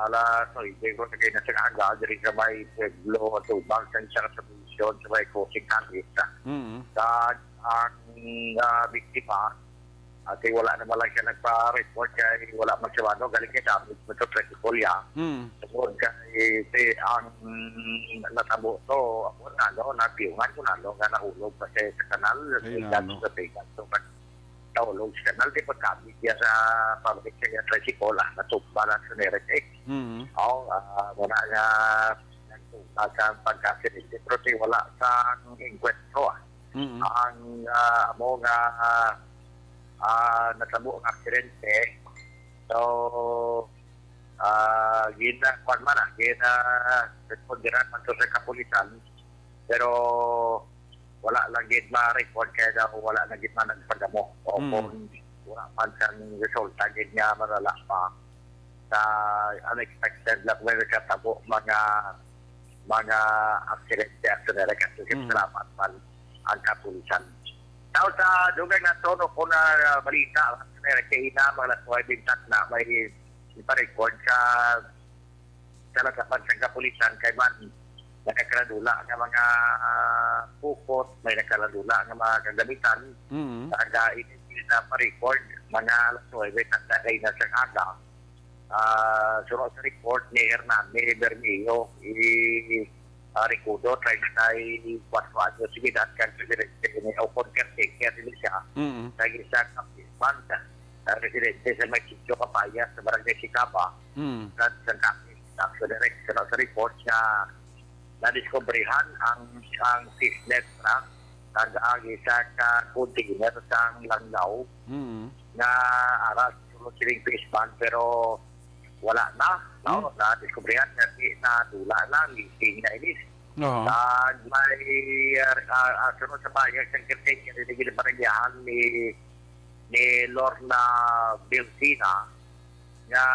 alas nuebe ko na kayo na sa aga, diri sa may Pueblo, Tubang, sa isa ka subdivision, sa may Crossing Cadiz. Mm. Sa ang, ah, biktima, at wala naman lang siya nagpa-report kay wala man siya ano, galing kay damage mo sa tricycle ya. Mm. Tungod kay si ang natabo to, ako na, no, napiungan ko na, no, nga nahulog pa siya sa kanal, Ay, sa nano. Sa Vegas. So, pag nahulog sa kanal, di pagkabit niya sa pabalik sa iya tricycle, ah, natumba lang sa Nerex. Mm. Oh, ah, muna nga nagtunga sa pagkaaksidente, pero si wala sa inkwentro, ah. Mm. Ang, ah, amo nga, ah, ah, natabo ang aksidente. So, ah, gina-, kwan man, ah, gina-, responderan man to sa kapulisan. Pero wala lang gid ma-report kaya daw wala na gid man nagpadamo. O Mm. kung wala man sang resulta gid nga malala pa sa unexpected lang may nagkatabo mga, mga aksidente, aksidente kasi Mm. salamat man ang kapulisan. Tao sa dugay na tono ko na balita, kay na mga alas nuebe na may ipa-record sa sa lagapan sa kapulisan kay man nagkakaladula nga mga, ah, pukot, may nagkaladula nga mga kagamitan. Mm. Sa aga ini na pa-record, mga alas nuebe sa kay na sa aga. Ah, suno sa report ni Hernani Bermeo, i, ah, Recodo, treinta y cuatro anyos de edad, kag residente ni, o kung caretaker ni siya, Mm. sa isa ka banda, ah, residente sa may Sitio Kapayas, sa Barangay Sicaba, Mm. sa, sa Capiz. Actually, direct sa, sa report nga nadiskubrihan ang, ang fishnet truck kag ang isa ka container sang Langaw Mm. nga ara sa sulod sining fish pond, pero wala na, no? Mm. Nadiskubrihan nga di na dula na, missing na ini. Aha. Kag may, ah, ah, ah, sunod sa pahayag sang caretaker, ini ginapanagyahan ni, ni Lorna Vilcina, nga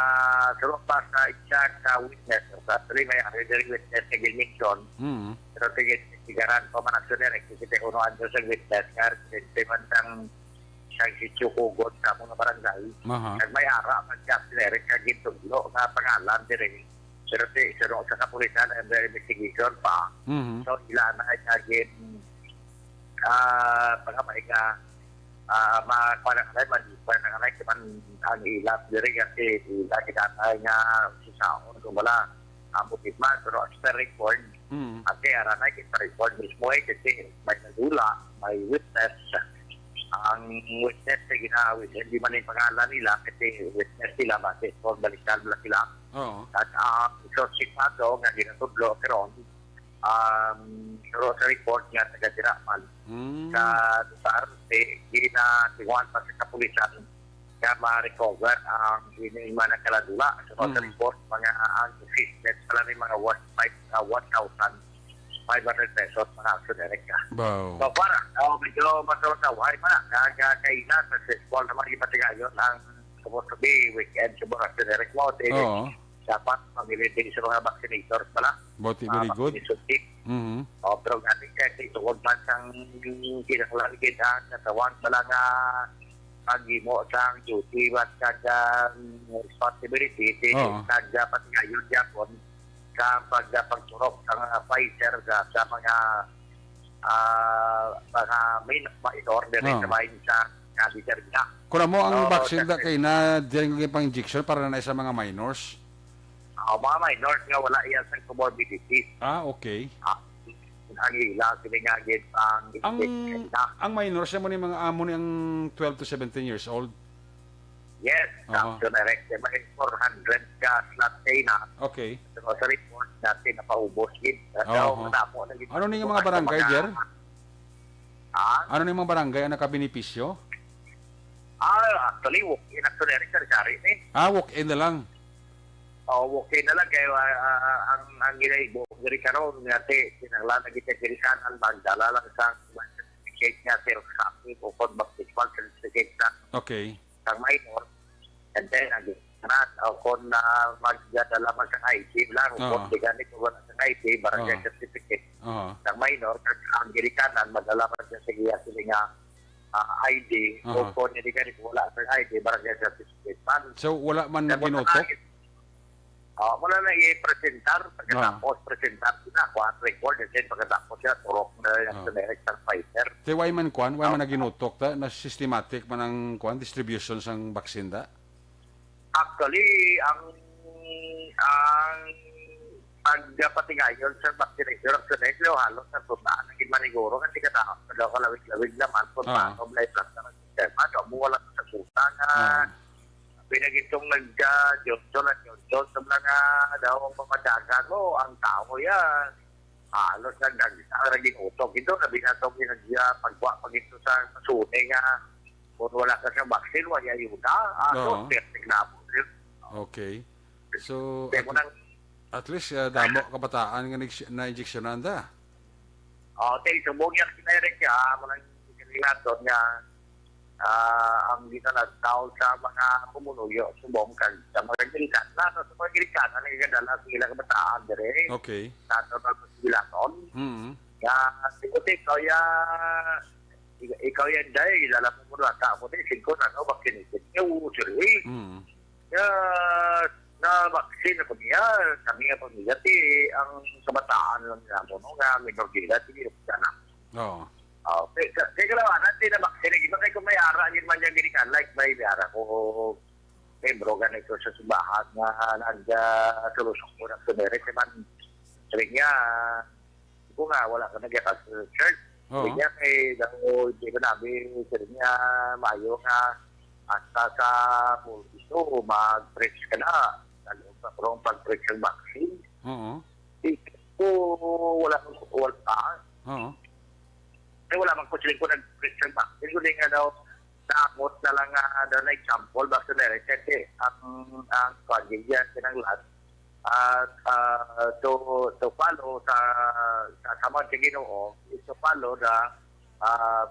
suno pa sa isa ka witness, sa actually may ari diri witness nga gin-mention, Mm. pero sige, sigaran pa man ang suner, kasi kay uno anyo sa witness nga residente man sang, sang Sitio Kugon sa among barangay. Aha. Kag may ara man siya, suner, nga gintudlo nga pangalan diri. Pero si, suno sa kapulisan, under investigation pa. Mhm. So, ila na nga gin, ah, pagkamay nga, ah, ma-, kuwan na kanay, man, kuwan na kanay, kuwan ang ilang diri kasi ila kinatay nga si Saon, kung wala, amo di man, pero as per record, Mm. ang kaya ra na kita record mismo eh, kasi may nagula, may witness, ang witness na ginawit, hindi man yung pangalan nila, kasi witness sila, base kung balikan nila sila. Oo. At ang suspect pa to, nga ginatudlo, pero um, pero sa report nga taga Diraman Mm. sa, sa R C, ginatinguhan pa sa kapulisan nga ma-recover ang ining mga nagkaladula. So, sa Mm. report, mga ang fishnet pala ni mga worth five, uh, one thousand five hundred pesos, mga aksyon direkta. Wow. So, para, oh, medyo masulod na, why man, kag, ah, kaina, successful naman yung patigayon ang supposed to be weekend sa mga aksyon direkta mo. Oo. Dapat pamili din sa mga vaccinators pala. Boti, very good. Mga vaccination kit. Mhm. O, pero gani kay tungod man sang kinahanglan gid ang natawag bala nga paghimo sang duty, mas kag, um, responsibility, di Oo. Kag, uh, patigayon gyapon sa pag-, uh, pagturok sa mga Pfizer sa, sa mga, ah, mga min-, minor diri Oo. Sa bahin sa Cadiz area. Kung amo ang Oo, vaccine da kasi kay na diri nga pang-injection para na sa mga minors? Ah, mga minors nga wala iya sang comorbidities. Ah, okay. Ah, ang ila, sila nga gid ang Ang, injection na. Ang minors, amo ni mga, amo ni ang twelve to seventeen years old? Yes, Aha. Action Direct. May four hundred ka slot kay na. Okay. Pero sa report natin, napaubos gid. Oho. Ano ni nga mga barangay, Jer? Ha? Ano ni mga barangay ang nakabenepisyo? Ah, actually, walk-in, actually, sari-sari ni. Ah, walk-in na lang. Oh, okay na lang kay, ah, ah, ang, ang ginaibo diri karon nga ti kinahanglan na kita ginikanan magdala lang sa certificate nga self-copy o kon baptismal certificate sa Okay. sa minor. And then, ang ginikanan, o kon, ah, magdala man sa I D lang, o Oo. kon di gani kung wala sa I D, barangay Oo. certificate Oo. sa minor, kag ang ginikanan, madala man siya sa iya sila nga, ah, I D, o Aha. kon hindi gani kung wala sa I D, barangay certificate man. So, wala man Kaya mo ginutok? sa Oh, muna na i-presentar, pagkatapos Ah. presentar sila, kuha ang record, and then pagkatapos siya, turok na yung Ah. generic ng fighter. Te, why man kwan? Why man Ah. naginutok ta? Na systematic man ang kwan, distribution sang vaccine da? Actually, ang, ang pagpatingayon sa vaccination of generic, halos ang tutaan, naging maniguro, kasi kataon, daw kalawig-lawig naman, kung Ah. paano, may plasta ng sistema, daw mo wala sa suta nga, Ah. Pinagitong nagka Johnson at Johnson sa mga daw ang pamadagan mo, ang tao ya. Halos nagdagsa ang naging utok. Ito na binatong yung nagya pagwa pag ito sa suni nga kung wala ka sa vaccine, wala ayuda. Ah, Oo. so, perfect na po. Okay. So, Kaya at, mo nang at least, ah, damo kabataan nga nag-, na-injeksyonan da. Oh, te, subong niya kinairin siya, ah, mo nang kinilaton nga, ah, ang ginalagtaw sa mga pumunuyo, subong kag sa mga gilitan. Na, sa mga gilitan, ang nagkadala sa ilang kabataan, dire. Okay. Sa ato na sa giliton. Mm. Nga, siguro, te, ikaw ya, ik-, ikaw yan, day, lala mo mo, bata mo, te, singko na, no, vaccinated. Yo, sir, eh. Mm. Nga, na vaccine ako niya, kami nga pamilya, ti, ang kabataan lang namo, no, nga minor de edad, ti, sana. Oo. Oh, kay, kay, kay kalawanan, ti, na vaccine, iba kay kung may ara, yun man yung ginikan, like, may ara ko, membro ka na ito sa simbahan, nga, nag, ah, solusyon ko na sa merit, man, sabi niya, ko nga, wala ka nagyakas sa church. Oo. Sabi niya, kay, daw, di ba nabi, sabi niya, mayo nga, hasta sa pulpito, mag-preach ka na. Lalo sa prong pag-preach ang vaccine. Oo. Di ko, wala, wala. Oo. Kay wala man ko sila ko nag-preach ang vaccine. Kundi nga daw, naamot na lang nga, daw na example, vaccine na rin. Kasi ang, ang pagigyan, kinanglan, at, ah, to, to follow sa, sa samad sa Ginoo, is to follow the, ah,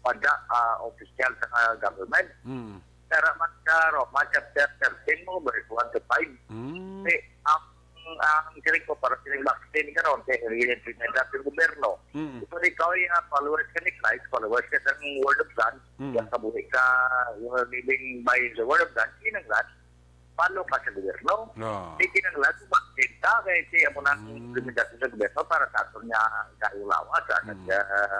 pada, ah, official sa, ah, government. Mm. Pero man sa Roma chapter thirteen mo, verse one to five. Mm. Eh, ang, ang siling ko para siling vaccine karon, kay i-implement natin gobyerno. Mm. Kung ikaw ay, ah, followers ka ni Christ, followers ka sa Word of God, Mm. yung kabuhi ka, you are living by the Word of God, kinanglan, follow ka sa gobyerno. Ah. Di kinanglan, vaccine ka, kay si amo na ang Mm. implementasyon sa gobyerno para sa aton nga kaulawa, sa Mm. nag, ah,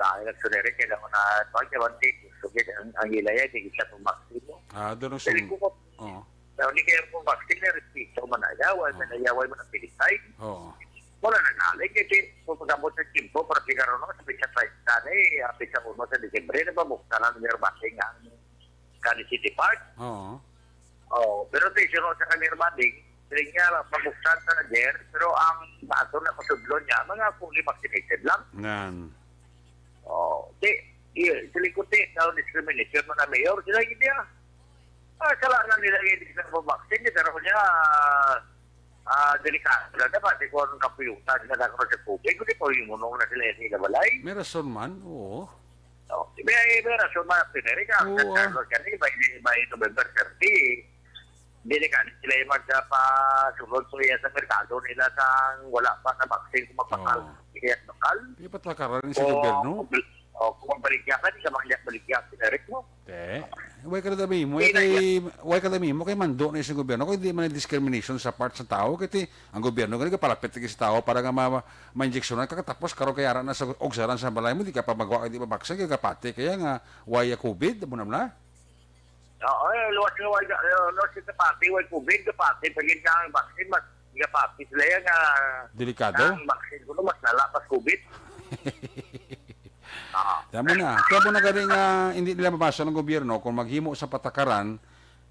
sa eleksyon, kay daw na, kay Juan T, sugid ang, ang ilaya, di kita pang vaccine mo. Ah, doon ang Dili sum-, ko ko, oo. Pero di kaya kung vaccine na respeto man na yaway, man Oo. na yaway, man ang pilisay. Oo. Wala na galing, kasi kung pagkabot sa timpo, para siguro no, sa pizza price na, eh, ah, pizza uno sa Disyembre, na ba, buksan ang Mirbating ang Cali City Park? Oo. Oh, pero te, sino sa kami Bading, siling niya, pabuksan na na, Jer, pero ang ato na pasudlo niya, mga fully vaccinated lang. Nan. Oh, di, di, siling ko, te, daw discrimination, mga mayor, sila hindi, ah. Ah, kasalanan nila yung hindi sila vaccine, pero niya, ah, delikado na dapat, di ko ang kapuyutan na nagkaroon sa COVID, hindi ko yung munong na sila yung sila balay. May rason man, oo. Oh, may, may rason man, Pineri, ka, Oo, San ah. Carlos, kasi by, by November thirty, Dili ka, sila yung magpasulod po yan sa merkado nila sa wala pa na vaccine kung magpakal. Oo. Kaya lokal. Di ba takaran sa O, gobyerno? O, kung magbaligya ka, di ka makaliyak baligya, si Eric mo. Te, why ka na dami mo? Di na Kay, why ka dami mo? Kay mando na yung gobyerno. Kung hindi man yung discrimination sa part sa tao, kay ti, ang gobyerno, kaya kapalapit lagi sa tao para nga ma, ma-injeksyonan. Kakatapos, karon kaya ara na sa ogsaran sa balay mo, di ka pa magwa, di pa baksin, kaya kapati. Kaya nga, why a COVID? Amo na man na? Oo, eh, luwas nga way, eh, luwas nga pati, way COVID, nga pati, pag yun ka ang vaccine, mas nga pati sila yan nga Delikado? Ang vaccine ko, mas lala, pas COVID. Ah. Tama na. Kaya mo na gani nga hindi nila mabasa ng gobyerno kung maghimo sa patakaran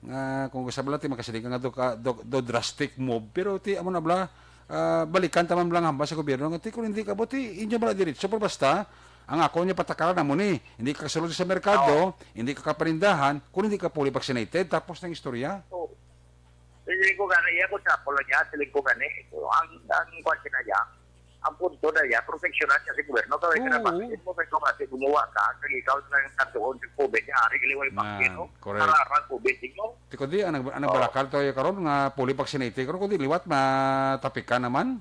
nga kung gusto bala ti makasiling ka nga do, ka- do, do drastic move. Pero ti amo na bala, ah, balikan ta man bala ang hambal sa gobyerno nga ti kung hindi ka buti, inyo bala diretso. Pero basta, ang ako niya patakaran amo ni, hindi ka kasulod sa merkado, hindi ka kaparindahan, kung hindi ka fully vaccinated, tapos ng istorya. Oo. Siling ko gani, iya ko sa polo niya, siling ko gani. So, ang, ang kwan siya na iya, ang punto na iya, proteksyonan niya si gobyerno. Kaya ka na Oo. Bakit mo, kaya kung kasi gumawa ka, kag ikaw na yung katuon sa COVID niya, ari kaliway Yan, bakit, no? Correct. Hararang COVID ninyo. Ti kundi, ang nag-, ang Oo. nagbalakal to karon nga fully vaccinated, karon kundi liwat, matapikan naman.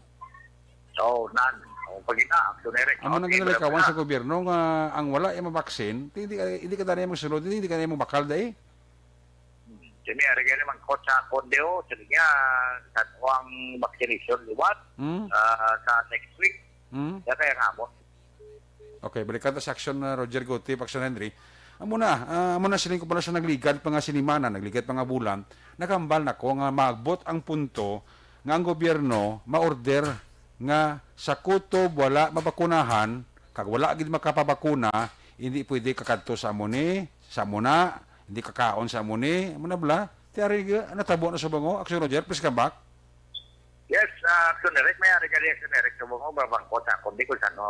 Oo, nan. O, pag ina, action direct. Amo nang Okay, ginalikawan wala sa pa. Gobyerno nga ang wala iya mabaksin, ti hindi ka, hindi ka dali magsulod, hindi ka dali magbakal, dai. Hmm. Sini, ari gani man ko sa Condeo, sige nga, sa tuwang vaccination liwat, Hmm? ah, sa next week. Hmm? Kaya kaya nga mo. Okay, balikan ta sa action, uh, Roger Guti, Paxton Henry. Amo na, ah, amo na siling ko pala sa nagligad pa nga sinimana, nagligad pa nga bulan, nakambal na ko nga maagbot ang punto nga ang gobyerno ma-order nga sa kutob wala mabakunahan, kag wala gid makapabakuna, hindi pwede kakadto sa amo ni, sa amo na, hindi kakaon sa amo ni, amo na bala. Ti ari, uh, natabo na sa bango, Action Roger, please come back. Yes, ah, Action Eric, may ari gali Action Eric sa mga babangko sa akon, di ko sa no,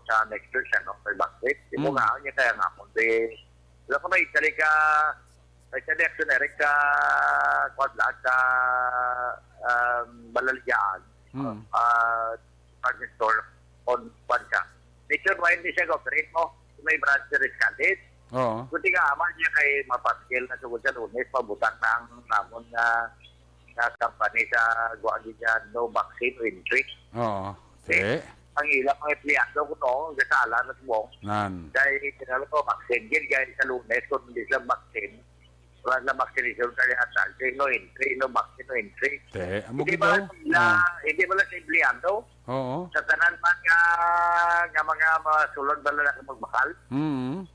sa next week, sa no, may bakit. Di mo Mm. nga, niya kaya nga akon, di, wala ko may itali ka, may itali Action Eric ka, kwan lang, ka, um, Balalian, Mm. ah, department store, on, kwan ka. Nationwide ni siya, operate mo, may branch sa Riscalit. Oo. Kundi nga, aman niya kay mapaskil na sugod sa Lunes, pabutang na ang namon nga nga company sa guwa gid niya, no vaccine, no entry. Oo. Eh, Te. Ang ilang mga empleyado ko, no, gasala na subong. Nan. Dahil kinala ko, vaccine gid, dahil sa Lunes, kung hindi sila vaccine, wala na vaccination kaya sa, no entry, no vaccine, no entry. Te, amo Hindi gid ba daw? Sila, Ah. Hindi ba lang sa empleyado? Oo. Sa tanan man nga, nga mga, mga sulod ba lang magbakal? Mm.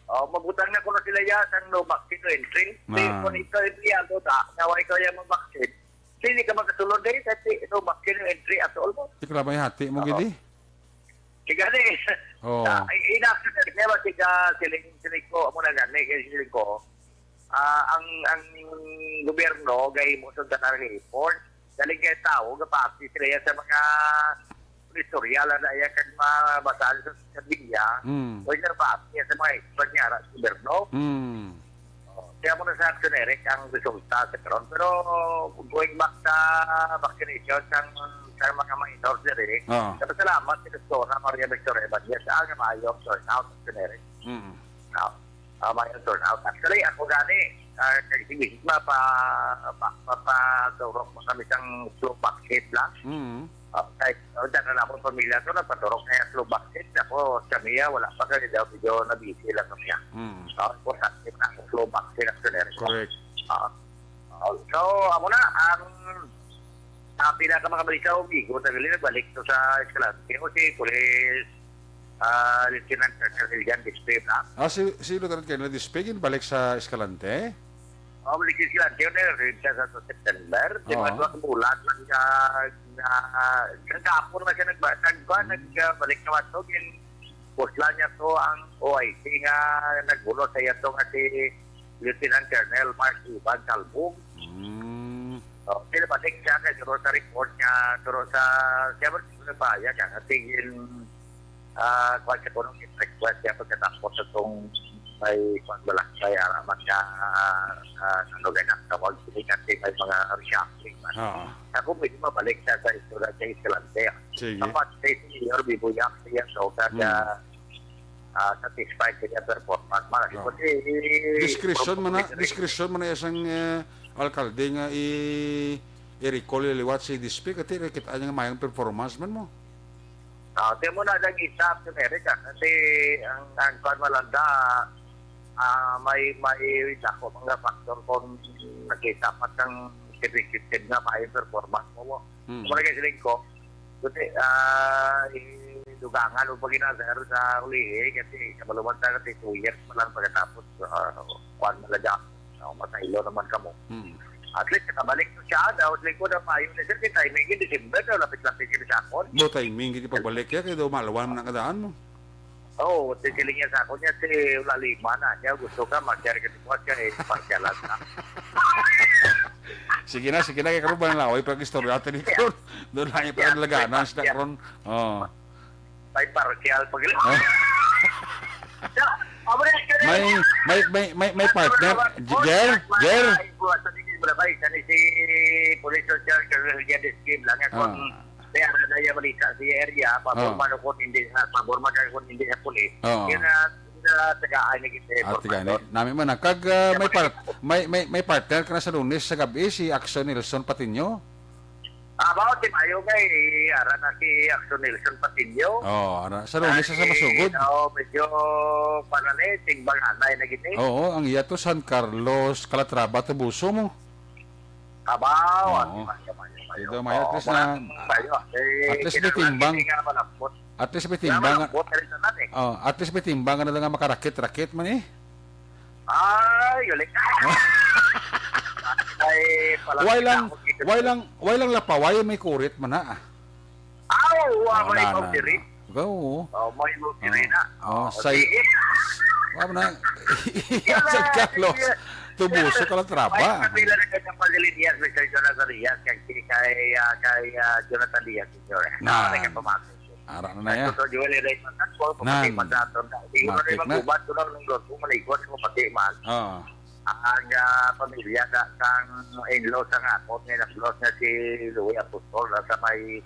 Oh, mabutang na kuno sila ya sang no vaccine, no entry. Di Ah. Kung ikaw empleyado ta, nga wa ikaw ya mag-vaccine, dili ka makasulod diri kasi no vaccine, no entry at all mo. Di ka labay hati mo Oo. Gidi. Siga ni. Oo. Sa, i-, ina-, kaya ba siga siling, siling ko, amo na gani, kaya siling ko, ah, ang, ang gobyerno, gahimo sa tanan nga effort. Galing kay tao, gapati sila yan sa mga istorya lang na yan, kag mabasaan sa, sa media, Mm. o yung nabati yan sa mga expert nga ara sa gobyerno. Mm. Oh, kaya mo na sa Action Eric ang resulta sa karon. Pero going back sa vaccination sang, sa mga minors diri, Oo. Salamat si Doktora Maria Victoria Evangelista, ang maayo ang turnout, Action Eric. Mm. Ah, ah, may turnout. Actually, ako gani, ah, kay sige, ma-, pa, pa, pa, paturok mo kami sang flu vaccine lang. Mm. Ah, kay, oh, dyan na lang akong pamilya to, nagpaturok na yung flu vaccine. Ako, sa miya, wala pa kami daw, medyo nabisi lang kami, ah. Mm. Ah, importante na ang flu vaccine, actually. Correct. Ah, ah, so, amo na, ang, ah, pila ka mga balita, Umigo, nagbalik to sa Escalante, o si Police, ah, Lieutenant Colonel Jan Bispe, na? Ah, si, si Lieutenant Colonel Bispe, ginbalik sa Escalante? Oh, balik sa Escalante, yun, eh, rin siya sa September. Di ba, Oo. Duha ka bulan, man ka, na, kagapon na siya nagba-, nagba-, Mm. nagbalik naman to, gin-, pusla niya to ang O I C nga nagbulo sa iya to nga si Lieutenant Colonel Mark Ivan Salbong. Mm. Oh, sila balik siya kay siguro sa report niya, pero sa, siya ba, siya ba, yan, yan, tingin, ah, kwan siya kung request siya pagkatapos sa tong may kwan bala, may araman nga, ah, ano ganyan, tawag, hindi kasi may mga reshuffling man. Oo. Ako pwede mabalik siya sa istorya sa Escalante. Sige. Dapat si Mayor Bibuyak siya, so, kada, Hmm. ah, satisfied sa iya performance. Mga Oo. Kasi, Discretion man na, promote discretion man na isang, eh, alkalde nga i-, i-recall liwat si Dispe, kasi nakita niya nga mayang performance man mo. Ah, di mo na nag-isa sa Amerika kasi ang, ang kwan malanda, ah, may, may dako mga factor kung nakita pa ng sibig-sibig nga may performance mo. Hmm. Kumbaga, siling ko, kasi, ah, i-, dugangan mo pa gina, sir, sa ulihi kasi kabaluman ta kasi two years pa lang pagkatapos, ah, kwan malanda. Oh, masaylo naman kamo. Hmm. At least, nakabalik to siya, daw, lingkod ang payo ni sir, kay timing, in December, daw, lapit-lapit kini sa akon. Mo timing, hindi pagbalik ya, kay daw malawan man ang kadaan mo. Oo, titiling niya sa akon niya, si Ulalima na niya, gusto ka, mag-share ka ni Kuya, kay partialan ka. Sige na, sige na, kay karon ba na laway pa ang istorya, ate ni Yeah. Karon. Doon lang yung Yeah, parang laganan, may sila partial. Karon. Oh. May partial pag- Ah. So, amo na, May, may, may, may, may partner. Jer? Jer? Sa Dingil Bulabay, sa ni si Police Officer Colonel Jadis Kim lang. Ako, Ah. may ara na yung balita sa area. Paborma Ah. ko kung hindi sa, paborma ka kung hindi sa pulis. Oo. Yun na, na tagaan ni kita Ah, tagaan ni. Nami man na. Kag, ah, may part-, may, may, may partner ka na sa Lunes sa gabi, si Axon Nelson Patiño. About si Mayo kay ara na si Axon Nelson Patiño. Oh, ara. Sa Lunes sa Masugod. Oo, medyo panali, tingbanganay na gini. Oo, ang iya to San Carlos, Calatrava, Toboso mo. Abaw, Oo. Mayo, Mayo, Mayo. Dito, Mayo, at Oo, least mga na, Mayo. Eh, at least may kailangan timbang. Hindi nga malambot. At least may Kaya timbang. Malambot na rin sa natin. Oh, at least may timbang na lang nga makarakit-rakit man eh. Ay, galing. Ay, pala Why lang, ako dito. why lang, why lang lapaway may kurit man na ah. Aw, wa, Oh, may na, na, pagdiri. na. Go. Oh, may pagdiri na. Oh, Oh, say, sige. Wa man na. Yan San lang, Carlos. sige. Toboso, Calatrava. Ay, kapila na ka sa Pagilid Diaz, Mister Jonathan Diaz, kay, kay, ah, kay, ah, Jonathan Diaz, Junior. Na. Ah, nagkapamati. Ara na na ya. Ang Tito Joel Reynold Santos, pamati Nan. man sa aton. Siguro Matik na na. Mag-ubat ko lang ng grupo, maligwat ko pati man. Oo. Ang, ah, pamilya sa, sang in-law sa nga, akon nga nag-loss na si Louie Apostol, na sa may,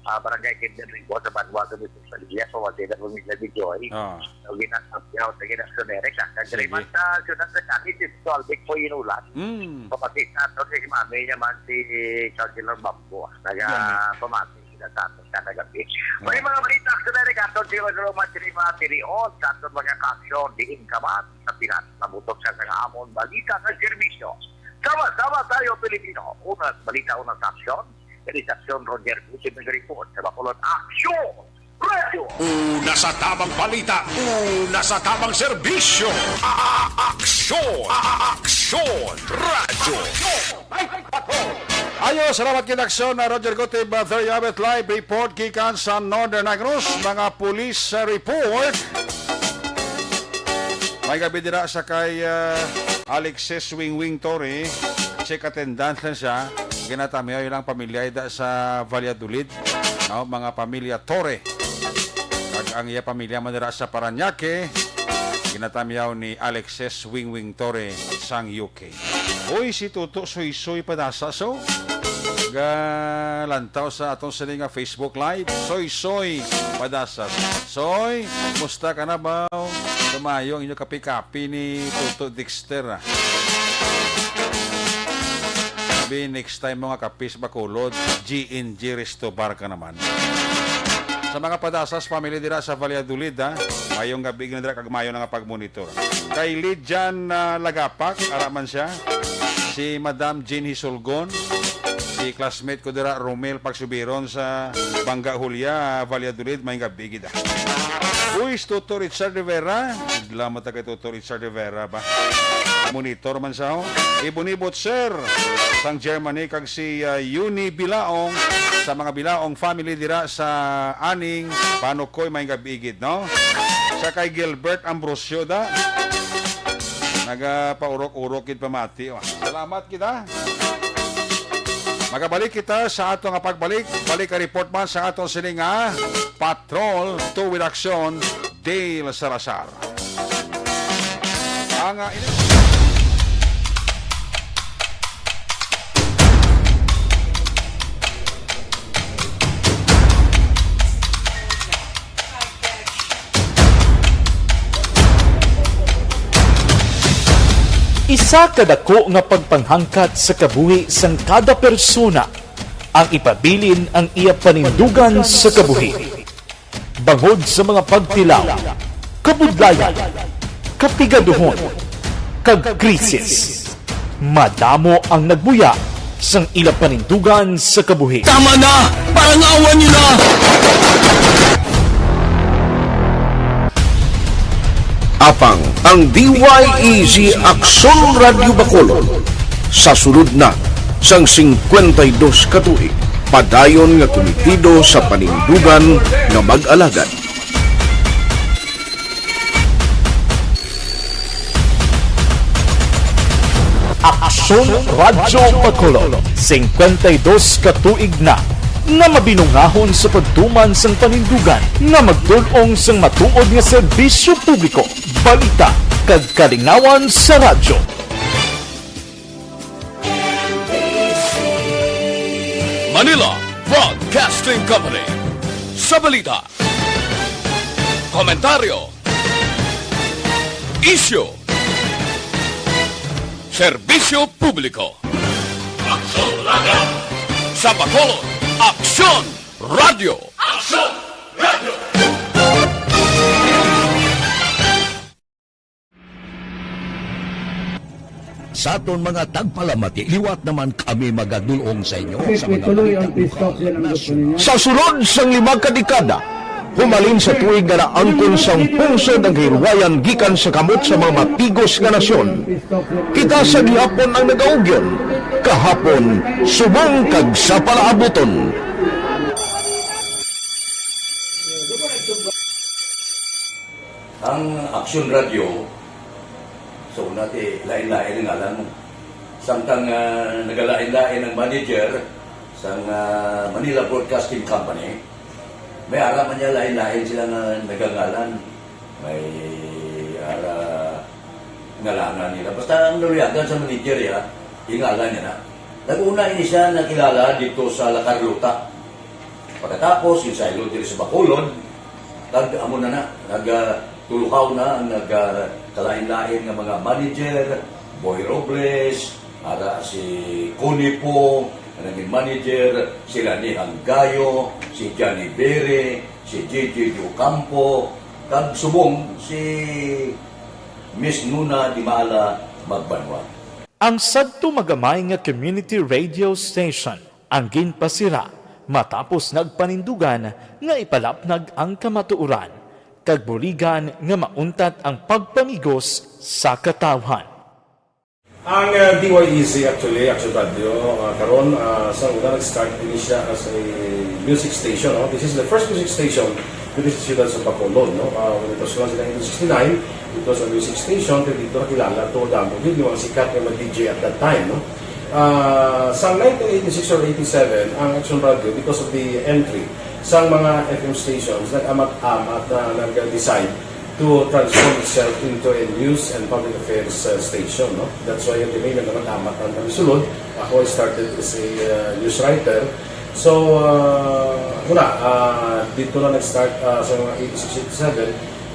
ah, barangay Kinder Ribo, sa Banwa, sa Bisig Padilla, pamati na pamilya ni Joy. Oo. So, ginasabyaw sa ginasonere ka. Kag Sige. Sa syudad sa Cali, si Tito Albic po inulan. Mm. Pamati sa aton, si mami niya man, si Councilor Bambo, ah. Naga Yan. pamati. Sila sa aton kada gabi. May Oh. mga balita sa Amerika, aton si Roma Chirima Tirion, sa aton mga kaaksyon, diin ka man, sa Pinas, nabutok siya sa amon balita sa serbisyo. Sama-sama tayo, Pilipino. Una sa balita, una sa aksyon. Kani sa aksyon, Roger Gutierrez report sa Bacolod Aksyon Radio. Una sa tamang balita, una sa tamang serbisyo. A-, a-, aksyon, a-, a-, aksyon, radyo. Ayo, salamat kay Lakson na Roger Gutib, uh, there you have it, live report gikan sa Northern Negros, mga police, uh, report. May gabi dira sa kay, uh, Alexis Wingwing Torre, check attendant lang siya. Ginatamyaw ilang pamilya ida sa Valladolid, no, mga pamilya Torre. Kag ang iya pamilya man dira sa Parañaque, ginatamyaw ni Alexis Wingwing Torre sang U K. Uy, si Tuto Soysoy Padasa, so, galantaw sa atong sini nga Facebook Live. Soysoy Padasa. Soy, musta ka na ba? Tumayo ang inyo kapi-kapi ni Tuto Dexter, ah. Sabi, next time mo nga kapis Bacolod, G and G Resto Bar ka naman. Sa mga Padasas family dira sa Valladolid, ha? Mayong gabi na dira kag mayo na nga pagmonitor. Kay Lijan, ah, Lagapak, ara man siya. Si Madam Jean Hisulgon, si classmate ko dira, Romel Pagsubiron sa Bangga Julia, Valladolid, may gabi gid, ah. Uy, si Tuto Richard Rivera. Salamat kay Tuto Richard Rivera ba? Monitor man sa, oh. Ibon-ibot, sir. Sang Germany, kag si, ah, Yuni Bilaong, sa mga Bilaong family dira sa Aning, Panukoy, may gabi gid, no? Sa kay Gilbert Ambrosio da. Nagapaurok-urok gid pamati, oh. Salamat kita. Magabalik kita sa ato nga pagbalik. Balik ang report man sa aton sini nga Patrol Two with Action, Dale Salazar. Ang, ah, ini- Isa ka dako nga pagpanghangkat sa kabuhi sang kada persona ang ipabilin ang iya panindugan sa kabuhi. Bangod sa mga pagtilaw, kabudlayan, kapigaduhon, kag krisis, madamo ang nagbuya sang ila panindugan sa kabuhi. Tama na! Parangawan niyo na! Apang ang D Y E G Aksyon Radyo Bacolod sa sulod na sang singkwenta y dos ka tuig, padayon nga kumitido sa panindugan nga mag-alagad. Aksyon Radyo Bacolod, singkwenta y dos ka tuig na nga mabinungahon sa pagtuman sang panindugan nga magtul-ong sang matuod nga serbisyo publiko, balita, kag kalingawan sa radyo. Manila Broadcasting Company. Sa balita, komentaryo, isyu, serbisyo publiko. Aksyon Radio. Sa Bacolod, Aksyon Radio. Aksyon Radio. Sa aton mga tagpalamati, liwat naman kami magadulong sa inyo sa mga balita lokal, nasyonal. Sa sulod sang lima ka dekada, humalin sa tuig nga naangkon sang pungsod ang kahilwayan gikan sa kamot sa mga matigos nga nasyon, kita sa gihapon ang nagaugyon, kahapon, subong kag sa palaabuton. Ang Aksyon Radio, sa una ti lain-lain ang ngalan mo. Samtang, ah, nagalain-lain ang manager sang, ah, Manila Broadcasting Company, may ara man niya lain-lain sila nga nagangalan. May ara ngalanan nila. Basta ang naluyagan sa manager, ya, ingalan niya na. Nag-una ini siya nakilala dito sa La Carlota. Pagkatapos, ginsaylo diri sa Bacolod, kag amo na na, nag, ah, tulukaw na ang nag, ah, kalain-lain nga mga manager, Boy Robles, ara si Connie Pong, nga naging manager, si Lani Hanggayo, si Johnny Bere, si J J Ocampo, kag subong si Miss Nuna Dimala Magbanwa. Ang sadto magamay nga community radio station ang ginpasira matapos nagpanindugan nga ipalapnag ang kamatuoran kag buligan nga mauntat ang pagpamigos sa katawhan. Ang, uh, D Y E Z actually, Action Radio, uh, karon, uh, sa una nag-start din siya as a music station, no? This is the first music station dito sa siyudad sa Bacolod, no? Uh, when it was launched in nineteen sixty-nine, it was a music station, pero dito nakilala to, damo yun, yung mga sikat nga mga D J at that time, no? Ah, sa nineteen eighty-six or eighty-seven, ang Action Radio, because of the entry sa mga F M stations, nag-amat-amat na nag-decide to transform itself into a news and public affairs, uh, station, no? That's why yung tinay nag-amat-amat ang kami sulod. Ako, I started as a, uh, news writer. So, uh, wala, uh, dito na nag-start, uh, sa mga eighty-six, eighty-seven,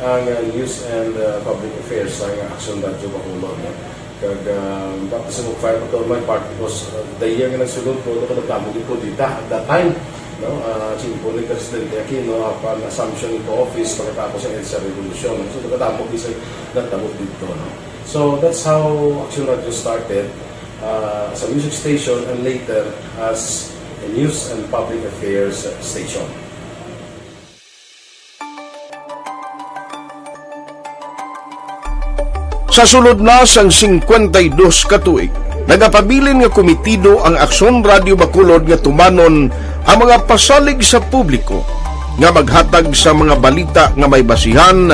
ang, uh, news and, uh, public affairs sa Action Radio Bacolod, no? Kag, ah, tapos sa mag-file ko to my part because, ah, the year nga nagsulod ko, ito kadamo di po dita at that time, no? Ah, simple ni Presidente Aquino, upon assumption into office, pagkatapos ng EDSA Revolution. So, kadamo di sa nagtabo dito, no? So, that's how Action Radio started, ah, as a music station and later as a news and public affairs station. Sa sulod na sang singkwenta y dos ka tuig, nagapabilin nga komitido ang Aksyon Radio Bacolod nga tumanon ang mga pasalig sa publiko nga maghatag sa mga balita nga may basihan,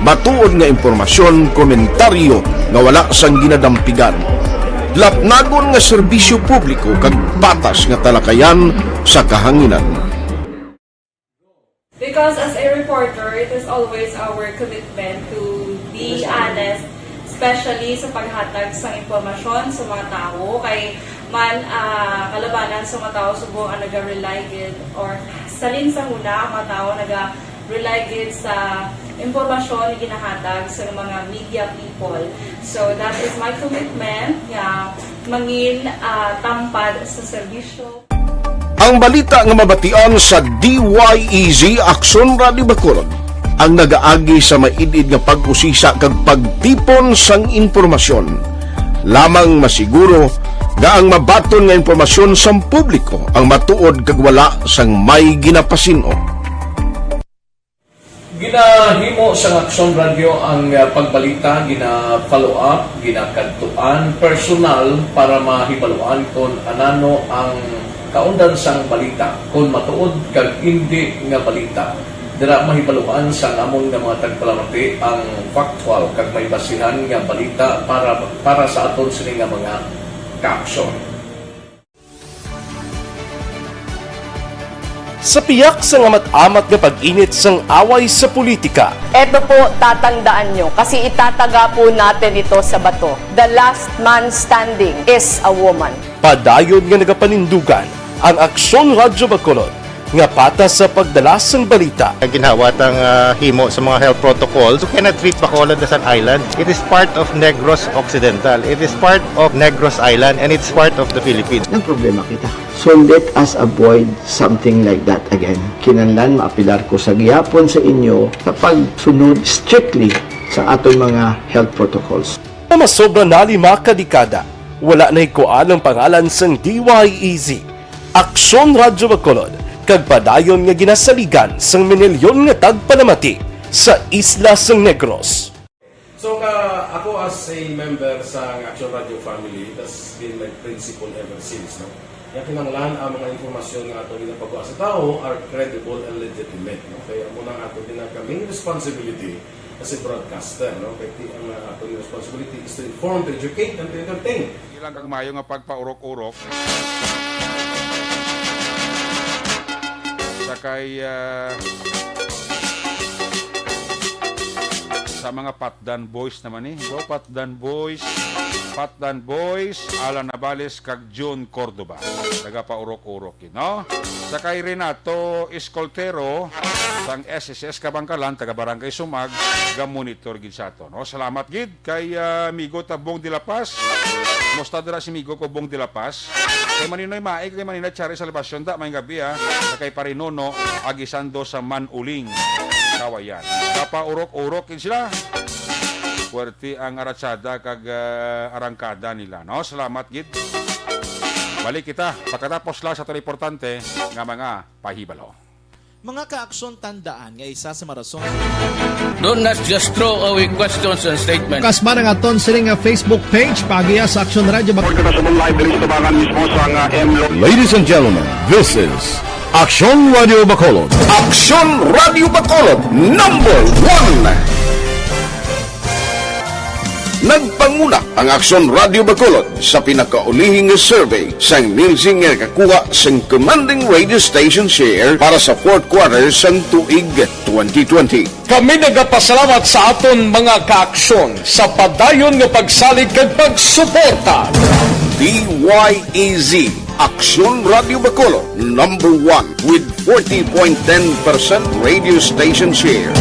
matuod nga impormasyon, komentaryo nga wala sang ginadampigan, lapnagon nga serbisyo publiko kag patas nga talakayan sa kahanginan. Because as a reporter, it is always our commitment to be honest, especially sa paghatag sang impormasyon sa mga tawo. Kay man, ah, kalabanan sa mga tawo subong ang naga-rely gid, or salin sa huna ang mga tawo naga-rely gid sa impormasyon nga ginahatag sa mga media people. So that is my commitment nga mangin, ah, tampad sa serbisyo. Ang balita nga mabatian sa D Y E Z Aksyon Radio Bacolod ang nagaagi sa maid-id nga pag-usisa kag pagtipon sang impormasyon. Lamang masiguro nga ang mabaton nga impormasyon sang publiko ang matuod kag wala sang may ginapasin-o. Ginahimo sang Aksyon Radio ang, ah, pagbalita, gina-follow up, ginakadtuan personal para mahibaluan kon anano ang kaundan sang balita, kon matuod kag indi nga balita. Dira mahibaluan sang amon nga mga tagpalamati ang factual kag may basihan nga balita para, para sa aton sini nga mga kaaksyon. Sa piyak sang amat-amat nga pag-init sang away sa politika, Eto po, tatandaan nyo, kasi itataga po natin ito sa bato. The last man standing is a woman. Padayon nga nagapanindugan ang Aksyon Radyo Bacolod nga patas sa pagdala sang balita. Ang ginhawa tang, ah, himo sa mga health protocols, you cannot treat Bacolod as an island. It is part of Negros Occidental. It is part of Negros Island, and it's part of the Philippines. Nagproblema kita. So let us avoid something like that again. Kinahanglan maapilar ko sa gihapon sa inyo sa pagsunod strictly sa aton mga health protocols. Nga masobra na lima ka dekada, wala nahikuan ang pangalan sang D Y E Z, Aksyon Radyo Bacolod, kag padayon nga ginasaligan sang minilyon nga tagpanamati sa isla sang Negros. So, ka, ako as a member sa Action Radio family, that's been my principle ever since, no? Nga kinahanglan ang mga impormasyon nga ato ginapagawa sa tawo are credible and legitimate, no? Kaya amo na ang ato ginaka main responsibility as a broadcaster, no? Kay ti-, ang, uh, ato responsibility is to inform, to educate, and to entertain. Ilang kag maayo nga pagpaurok-urok sa kay, ah, sa mga Patdan Boys naman ni. Go, Patdan Boys. Patdan Boys, Alan Navales kag June Cordoba. Nagapaurok-urok yun, no? Sa kay Renato Escoltero, sang S S S Kabangkalan, taga Barangay Sumag, ga-monitor gid sa ato, no? Salamat gid kay, ah, amigo ta Bong de la Paz. Musta dira si amigo ko Bong de la Paz? Kay Maninoy Mai, kay Manina Chari Salvacion, da, may gabi, ah. Sa kay Parinono, Agisando sa Manuling, Kawayan. Papaurok-urok gid sila. Puwerte ang aratsada kag, ah, arangkada nila, no? Salamat gid. Balik kita pagkatapos la sa aton importante nga mga pahibalo. Mga ka-aksyon, tandaan nga isa sa mga rason. Do not just throw away questions and statements. Kasba ang aton sini nga Facebook page, paagiha sa Aksyon Radyo Bak- Pagkakasabong live diri sa tubangan mismo sa nga M Lo- Ladies and gentlemen, this is Aksyon Radyo Bacolod. Aksyon Radyo Bacolod, number one. Nagpanguna ang Aksyon Radyo Bacolod sa pinakaulihing nga survey sang Nielsen nga nakakuha sang commanding radio station share para sa fourth quarter sang tuig twenty twenty. Kami nagapasalamat sa aton mga kaaksyon sa padayon nga pagsalig kag pagsuporta. D Y E Z, Aksyon Radyo Bacolod, number one with forty point ten percent radio station share.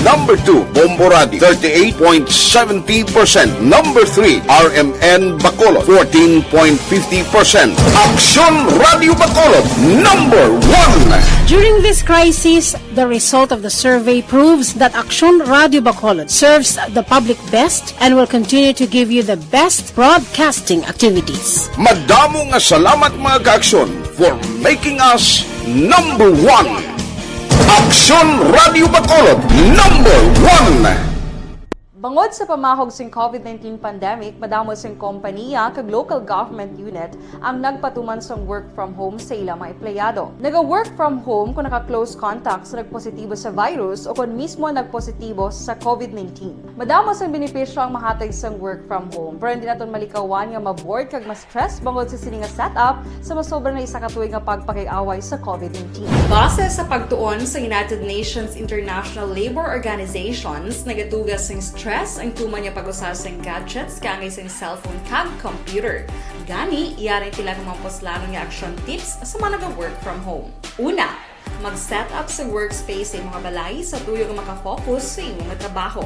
Number two, Bombo Radio, thirty-eight point seventy percent. Number three, R M N Bacolod, fourteen point fifty percent. Aksyon Radyo Bacolod, number one. During this crisis, the result of the survey proves that Aksyon Radyo Bacolod serves the public best and will continue to give you the best broadcasting activities. Madamo nga salamat, mga kaaksyon, for making us number one. Aksyon Radyo Bacolod, number one. Bangod sa pamahog sing COVID nineteen pandemic, madamo sing kompaniya kag local government unit ang nagpatuman sang work from home sa ila mga empleyado. Naga-work from home kon naka-close contact sa nagpositibo sa virus o kon mismo nagpositibo sa COVID nineteen. Madamo sang benepisyo ang mahatag sang work from home, pero hindi naton malikawan nga ma-bored kag ma-stress bangod sa sini nga setup sa masobra na isa ka tuig nga pagpakig-away sa COVID nineteen. Base sa pagtuon sa United Nations International Labour Organizations, nagaduga sing stress ang tuman nga pag-usa sing gadgets kaangay sing cellphone kag computer. Gani, yari ang pila ka mga puslanon nga action tips sa mga naga-work from home. Una, mag-set up sa workspace sa imong balay sa tuyo nga makafocus sa imong trabaho.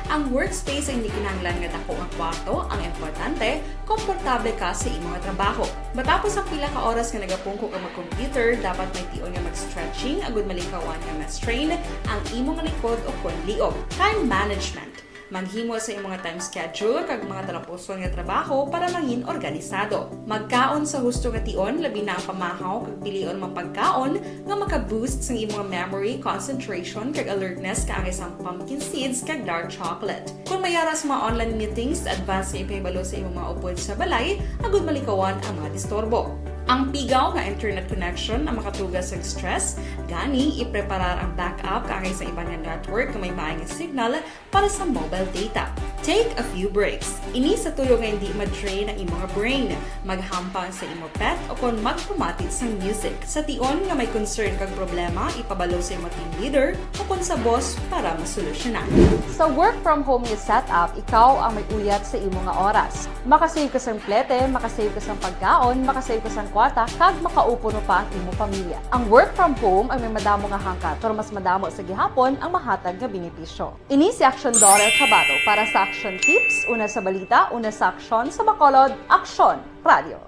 Ang workspace ay hindi kinahanglan nga dako nga kwarto, ang importante, komportable ka sa imong trabaho. Matapos ang pila ka oras nga nagapungko ka mag-computer, dapat may tion nga mag-stretching agud malikawan nga ma-strain ang imong likod o kon liog. Time management. Maghimo sa imong time schedule kag mga talapuson nga trabaho para mangin organisado. Magkaon sa husto nga tion, labi na ang pamahaw kag pilion mga pagkaon nga maka-boost sang imong memory, concentration, kag alertness kaangay sang pumpkin seeds kag dark chocolate. Kon may ara sa mga online meetings, advance nga ipahibalo sa imong mga upod sa balay agud malikawan ang mga disturbo. Ang pigaw nga internet connection ang makatuga sa stress, gani ipreparar ang backup kaangay sa iban nga network nga may maay nga signal para sa mobile data. Take a few breaks. Ini sa tuyo nga hindi ma-drain ang imo nga brain, maghampang sa imo pet o kon magpamati sang music. Sa tion nga may concern kag problema, ipabalo sa imo team leader o kon sa boss para masolusyonan. Sa work from home nga setup, ikaw ang may uyat sa imo nga oras. Makasave ka sang plete, makasave ka sang pagkaon, makasave ka sang kwarta, kag makaupo pa ang imo pamilya. Ang work from home ay may madamo nga hangkat, pero mas madamo sa gihapon ang mahatag nga benepisyo. Ini si Action Doris Habato para sa Action Tips, una sa balita, una sa aksyon, sa Bacolod, Aksyon Radio.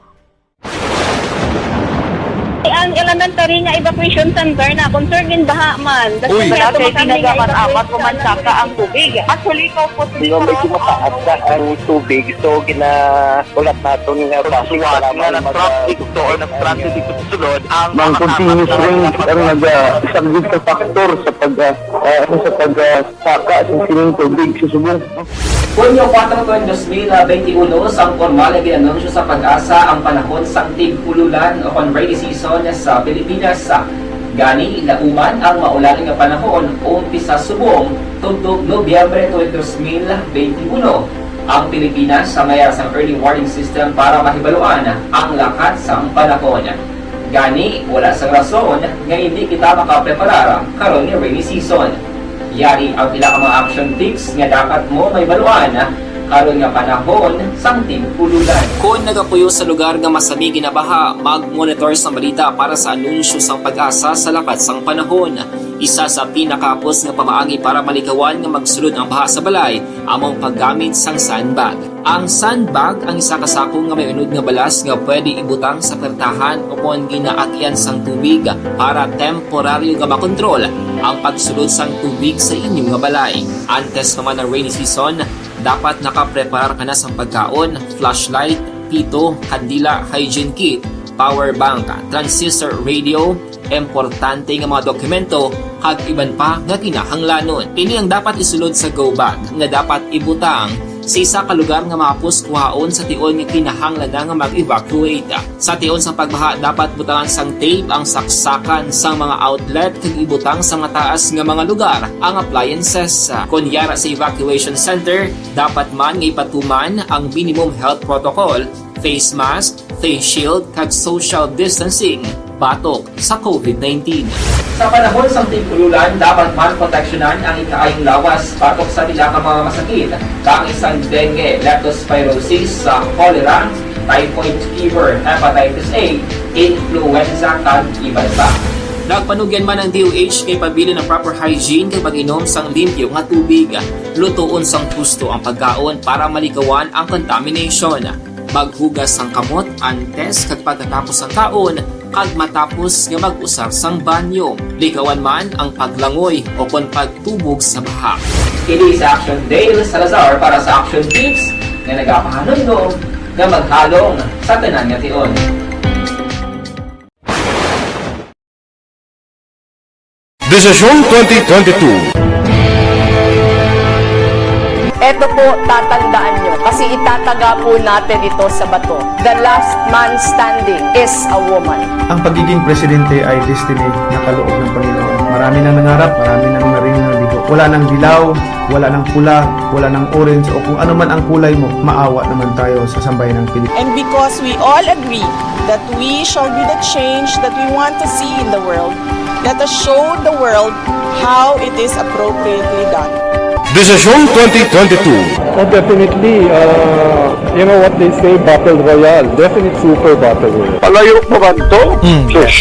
Ang elementary nga evacuation center na concern in baha man. Uy. Wala kay ginagaman amat ko man saka ang tubig. Actually, ikaw po Nga medyo mataas na ang tubig, so ginaulat naton nga basi nga kailangan mag- traffic to or nag-traffic dito sa sulod ang Mang continuous rain ang nag-, ah, isang sa factor sa pag, ah, ah, ano, sa pag, ah, saka sa sining tubig sa subong. Hunyo kuwatro, tuig dos mil benti uno, sang pormal nga gin-anunsyo sa PAGASA ang panahon sang tig-ululan o kon rainy season sa Pilipinas. Gani, lauman ang maulan nga panahon umpisa subong tubtob Nobyembre tuig dos mil benti uno. Ang Pilipinas may ara sang early warning system para mahibaluan ang lakat sang panahon. Gani, wala sang rason nga hindi kita makapreparar karon nga rainy season. Yari ang pila ka mga action tips nga dapat mo mahibaluan karon nga panahon sang tig-ululan. Kon nagapuyo sa lugar nga masami ginabaha, mag-monitor sang balita para sa anunsyo sang PAGASA sa lakat sang panahon. Isa sa pinakahapos nga pamaagi para malikawan nga magsulod ang baha sa balay amo ang paggamit sang sandbag. Ang sandbag ang isa ka sako nga may unod nga balas nga pwede ibutang sa pertahan o kon ginaagyan sang tubig para temporaryo nga makontrol ang pagsulod sang tubig sa inyo nga balay. Antes pa man ang rainy season, dapat nakapreparar ka na sang pagkaon, flashlight, pito, kandila, hygiene kit, power bank, transistor radio, importante nga mga dokumento, kag iban pa nga kinahanglanon. Ini ang dapat isulod sa go bag nga dapat ibutang sa isa ka lugar nga mahapos kuhaon sa tion nga kinahanglan na nga mag-evacuate. Sa tion sa pagbaha, dapat butangan sang tape ang saksakan sang mga outlet kag ibutang sa mataas nga mga lugar ang appliances. Kon yara sa evacuation center, dapat man nga ipatuman ang minimum health protocol, face mask, face shield, kag social distancing batok sa COVID nineteen. Sa panahon sang tig-ululan, dapat man proteksyonan ang ikaayong lawas batok sa pila ka mga masakit, kaangay sang dengue, leptospirosis, sa cholera, typhoid fever, hepatitis A, influenza, kag iban pa. Nagpanugyan man ang D O H nga ipabilin ang proper hygiene kag pag-inom sang limpyo nga tubig. Lutoon sang husto ang pagkaon para malikawan ang contamination. Maghugas sang kamot antes kag pagkatapos sang kaon, kag matapos nga mag-usar sang banyo. Likawan man ang paglangoy o kon pagtubog sa baha. Kini si Action Dale Salazar para sa Action Tips nga nagapahanumdom nga maghalong sa tanan nga tion. Desisyon twenty twenty-two. Eto po, tatandaan nyo, kasi itataga po natin ito sa bato. The last man standing is a woman. Ang pagiging presidente ay destiny na kaloob ng Panginoon. Marami nang nangarap, marami nang naring nabigo. Wala nang dilaw, wala nang pula, wala nang orange, o kung ano man ang kulay mo, maawa naman tayo sa sambayan ng Pilipinas. And because we all agree that we shall be the change that we want to see in the world, let us show the world how it is appropriately done. Desisyon twenty twenty-two. Oh, definitely, uh, you know what they say, battle royale. Definite super battle royale. Palayo pa man to? Mm. Sus,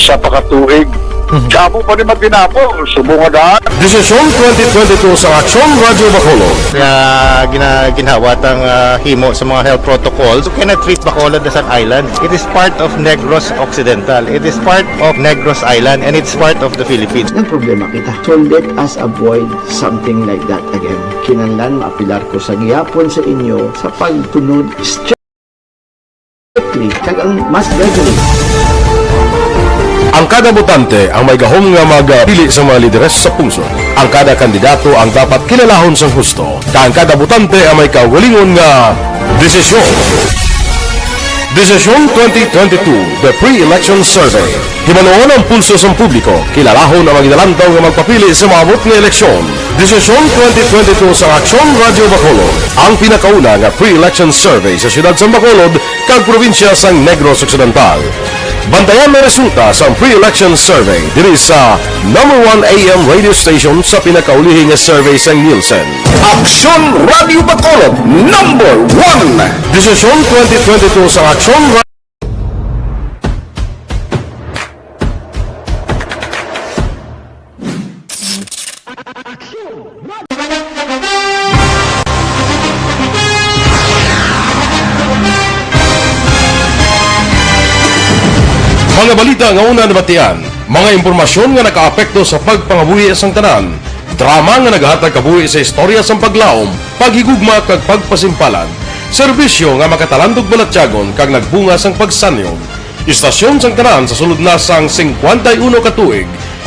sa pakatuig. Mhm. Kamo pa ni matinapong, subong nga daan. Desisyon twenty twenty-two sa Aksyon Radyo Bacolod. Nga gina-, ginhawa tang, ah, himo sa mga health protocols. You cannot treat Bacolod as an island. It is part of Negros Occidental. It is part of Negros Island, and it's part of the Philippines. Ang problema kita, so let us avoid something like that again. Kinahanglan maapelar ko sa gihapon sa inyo sa pagsunod strictly, kag ang mas gathering. Ang kada botante ang may gahom nga magpili sa mga lideres sa pungsod. Ang kada kandidato ang dapat kilalahon sang husto, kag ang kada botante ang may kaugalingon nga desisyon. Desisyon twenty twenty-two, The Pre-Election Survey. Hibaluon ang pulso sang publiko, kilalahon ang mga ginalantaw nga magpapili sa maabot nga eleksyon. Desisyon twenty twenty-two sa Aksyon Radyo Bacolod, ang pinakauna nga pre-election survey sa siyudad sang Bacolod kag probinsya sang Negros Occidental. Bantayan ang resulta sang pre-election survey diri sa number one A M radio station sa pinakaulihi nga survey sang Nielsen. Aksyon Radio Bacolod, number one. Desisyon twenty twenty-two sa Aksyon Ra- Mga balita nga una nabatian, mga impormasyon nga nakaapekto sa pagpangabuhi sang tanan, drama nga naghatag kabuhi sa istorya sang paglaom, paghigugma kag pagpasimpalan, serbisyo nga makatalandog balatyagon kag nagbunga sang pagsanyog. Istasyon sang tanan sa sulod na sang singkwenta y uno ka tuig.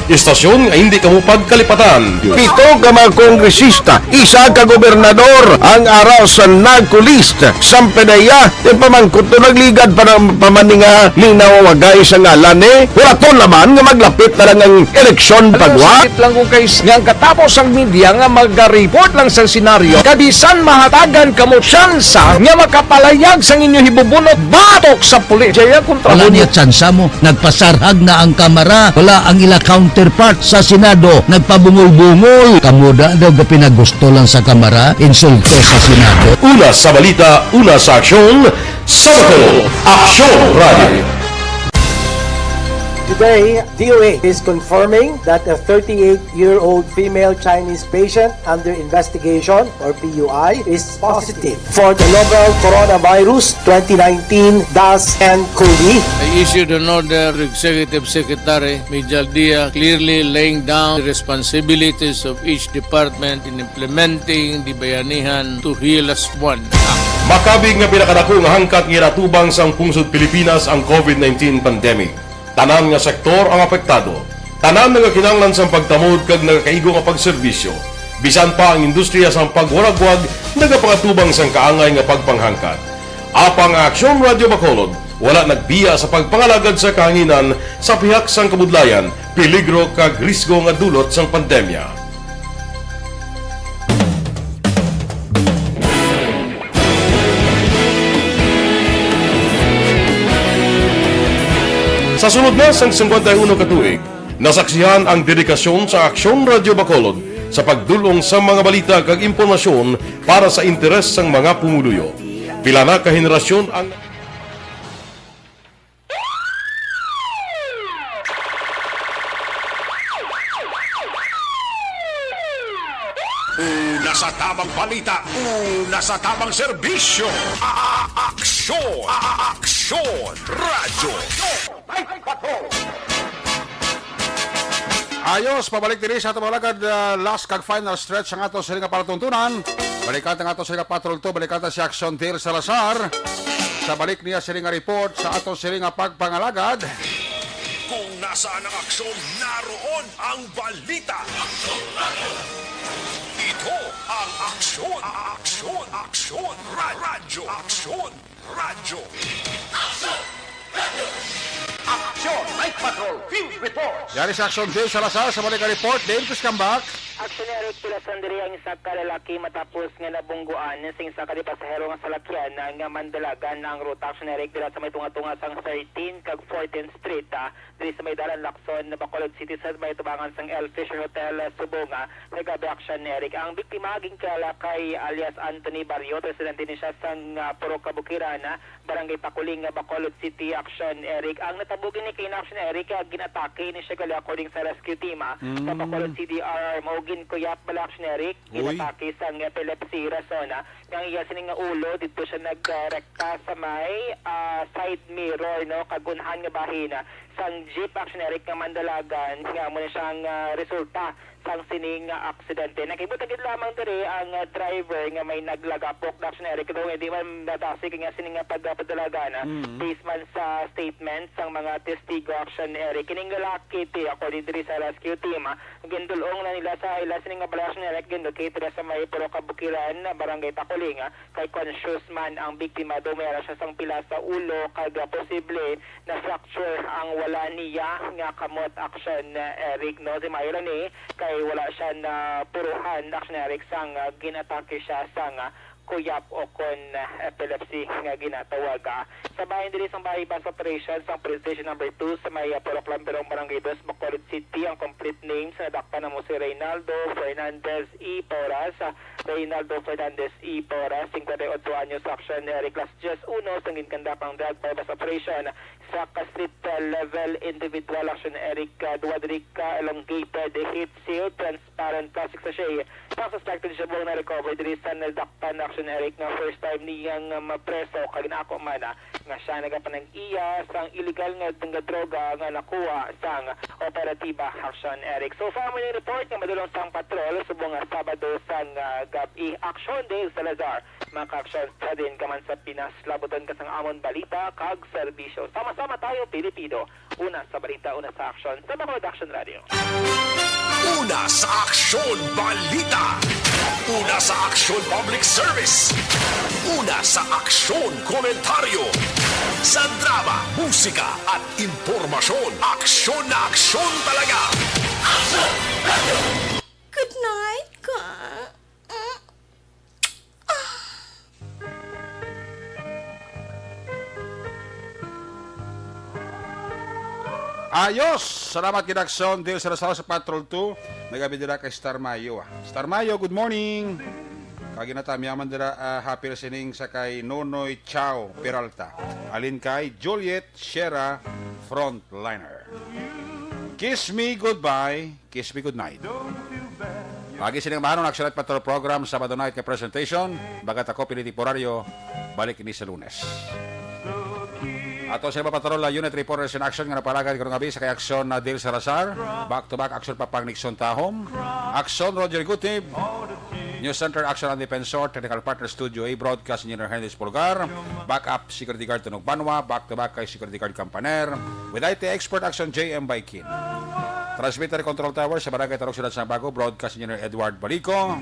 Istasyon nga hindi kamo pagkalipatan. Pito ka mga kongresista, isa ka gobernador ang ara sa NAGCO list. Sampe na iya, ti pamangkot to nagligad pa ng pamaninga ni nawawagay sa ngalan ni. Wala to naman nga maglapit na lang ang eleksyon pagwa. Sakit lang kung kay nga ang katapos ang media nga magariport lang sa senaryo, kabisan mahatagan kamo tsansa nga makapalayag sang inyo hibubunot batok sa pulis. Jaya kontra Wala mo niya tsansa mo. Nagpasarhag na ang Kamara. Wala ang ila counterpart sa Senado. Nagpabungol-bungol. Kamo da daw gapinagusto lang sa Kamara. Insulto sa Senado. Una sa balita, una sa aksyon, sa Bacolod, Aksyon Radio. Today, D O A is confirming that a thirty-eight-year-old female Chinese patient under investigation, or P U I, is positive for the novel coronavirus twenty nineteen dash N COVID. I issued an order to Executive Secretary Mijal Dia, clearly laying down the responsibilities of each department in implementing the Bayanihan to Heal as One Act. Makabig nga pinakadako nga hangkat nga ginatubang sang pungsod Pilipinas ang COVID nineteen pandemic. Tanan nga sektor ang apektado. Tanan nga kinahanglan sang pagtamod kag nagakaigo nga pagserbisyo. Bisan pa ang industriya sang pagwaragwag nagapangatubang sang kaangay nga pagpanghangkat. Apang ang Aksyon Radyo Bacolod wala nagbiya sa pagpangalagad sa kahanginan sa pihak sang kabudlayan, peligro kag risgo nga dulot sang pandemya. Sa sulod na sang singkwenta y uno ka tuig, nasaksihan ang dedikasyon sa Aksyon Radyo Bacolod sa pagdul-ong sa mga balita kag impormasyon para sa interes sang mga pumuluyo. Pila na ka henerasyon ang Una sa tabang balita, una sa tabang serbisyo, a-, a-, aksyon, a-, a-, aksyon, radyo. Ayos, pabalik diri sa ato mga lagad, ah, last kag final stretch ang ato sini nga palatuntunan. Balikan ang ato sini nga patrol to, balikan si Aksyon Dale Salazar. Sa balik niya sini nga report sa ato sini nga pagpangalagad. Kung nasaan ang aksyon, naroon ang balita. Ito ang Aksyon, Aksyon, Aksyon, Ra-, Radyo, Aksyon, Radyo. Aksyon, Night Patrol, Field Report. Yari sa Aksyon Dale Salazar sa balik nga report. Dale, please come back. Aksyon, Eric, pilasan diri ang isa ka lalaki matapos nga nabungguan sa isa ka di pasahero nga salakyan nga mandalagan ang ruta. Aksyon, Eric, dira sa may tunga-tunga sang thirteenth kag fourteenth Street, ah, diri sa may Dalan Lacson, Bacolod City, sa may tubangan sang El Fisher Hotel, ah, subong, ah, kagabi. Aksyon, Eric, ang biktima ginkilala kay alias Anthony Barriot, residente ni siya sang, ah, Purok Kabukiran, ah, Barangay Pakuling, ah, Bacolod City. Aksyon, Eric, ang natabo gid ni kay Aksyon, Eric, ah, ginatake ni siya gali, according sa rescue team, ah, sa Mm. Bacolod C D R. Mao ginkuyap bala, Aksyon, Eric, Uy. ginatake sang epilepsy rason, ah, nga ang iya sini nga ulo didto siya nagrekta sa may, ah, side mirror, no, kag unhan nga bahin, ah, sang jeep, Aksyon, Eric, nga mandalagan, nga amo na siyang, ah, resulta sang sining nga aksidente. Nakahibulong gid lamang diri ang, ah, driver nga may naglagapok, Action Eric, daw hindi man nadasig nga sining nga pagpadalagan, ah, Mm. based man sa statement sang mga testigo, Action Eric. Kining lalaki, ti, according diri sa rescue team, ah, gindul-ong na nila sa ila sining nga balay, Action Eric, gindukit dira sa may Purok Kabukilan, Barangay Takuling, ah, kay conscious man ang biktima, daw may ara siya sang pila sa ulo, kag, ah, posible na-fracture ang wala niya nga kamot, Action, eh, Eric, no? Si Myron, eh, kay wala siya napuruhan, Action, Eric, sang, ah, ginatake siya sang, ah, kuyap o kon, ah, epilepsy nga ginatawag, ah. Sa bahin diri sang bahin bus operation sang Police Station Number Two sa may, ah, Purok Lamberong, Barangay Dos, Bacolod City, ang complete name sa nadakpan amo si Reynaldo Fernandez E. Porras, ah, Reynaldo Fernandez E. Porras, singkwenta y ocho anyos, Action, Eric, alas dyes uno sang ginkandak ang drug buy-bust operation sa ka-street level individual, Action Eric, ah, duha diri ka elongated heat-sealed transparent plastic sachet. Ang suspect, subong na-recover diri sa nadakpan, Action Eric, nga first time niyang, ah, mapreso kag naako man, ah, nga siya nagapanag-iya sang illegal nga, nga droga nga nakuha sang operatiba, Action Eric. So far, mo report nga madulong sang patrol subong nga Sabado sang, ah, gab-i, Action Dave Salazar. Mga ka-aksyon, sa din ka man sa Pinas, labuton ka sang amon balita kag serbisyo. Sama-sama tayo, Pilipino. Una sa balita, una sa aksyon, sa Bacolod Action Radio. Una sa aksyon, balita. Una sa aksyon, public service. Una sa aksyon, komentaryo. Sa drama, musika, at impormasyon, aksyon na aksyon talaga. Aksyon Radio! Good night, ka. Ayos! Salamat gid, Aksyon. Dil sa Rosal sa Patrol two. May gabi dira kay Star Mayo, ah. Star Mayo, good morning. Kag ginatamiyaman dira, ah, happy listening sa kay Nonoy Chow Peralta. Alin kay Juliet Sierra, frontliner. Kiss me goodbye. Kiss me goodnight. Pagi sining mahanon, Action Night Patrol Program, Sabado night nga presentation. Bagat ako, pili temporaryo. Balik ini sa Lunes. Ato sa iba patrol, uh, unit reporters in action nga napalagad karong gabi sa kay Action na Dil Salazar. Back to back, Action Papang Nixon Tahom. Action Roger Gutib. News Center, Action ang Defensor. Technical partner, Studio A, Broadcast Engineer Henry Pulgar. Backup, Security Guard Tunog Banwa. Back to back kay Security Guard Campaner. With I T expert, Action J M Baikin. Transmitter Control Tower sa Barangay Tarog, Siyudad Sambago, Broadcast Engineer Edward Balico.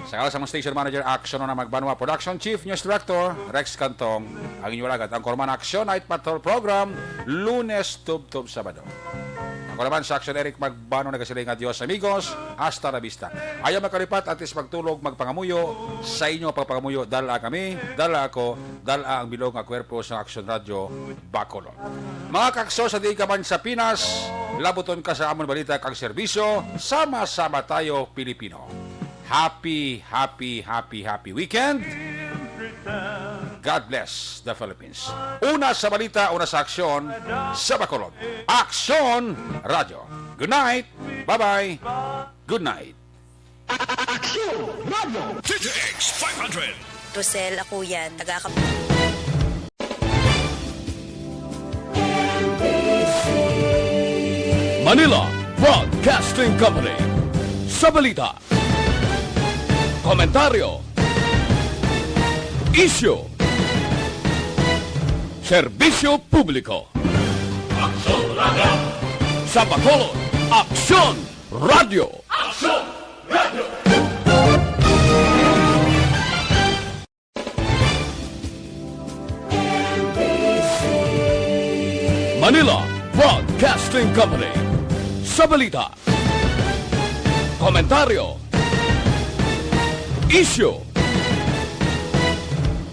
Sa ngalan sa among station manager, Action na Magbanwa, Production Chief, News Director, Rex Cantong, ang inyong alagad, ang Korman Action Night Patrol Program, Lunes, Tubtob, Sabado. Ako naman sa Action, Eric Magbano, nagasiling nga, "Dios, amigos, hasta la vista." Ayaw magkalipat, antes magtulog, magpangamuyo. Sa inyo pagpangamuyo, dala kami, dala ako, dala ang bilog nga kwerpo sa Action Radio Bacolod. Mga kakso sa diin ka man sa Pinas, labuton ka sa amon balita kag serbisyo, sama-sama tayo, Pilipino. Happy, happy, happy, happy weekend. God bless the Philippines. Una sa balita, una sa aksyon, sa Bacolod. Aksyon Radio. Good night. Bye-bye. Good night. Aksyon Radio. D T X five hundred. Rosel, ako yan. Taga Kap- Manila Broadcasting Company. Sa balita, komentaryo, isyu, serbisyo publiko. Aksyon Radio. Sa Bacolod, Aksyon Radio. Aksyon Radio. Manila Broadcasting Company. Sa balita, komentaryo, isyu,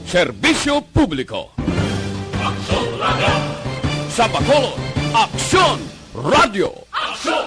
serbisyo publiko. Aksyon Radio. Sa Bacolod, Aksyon Radio. Aksyon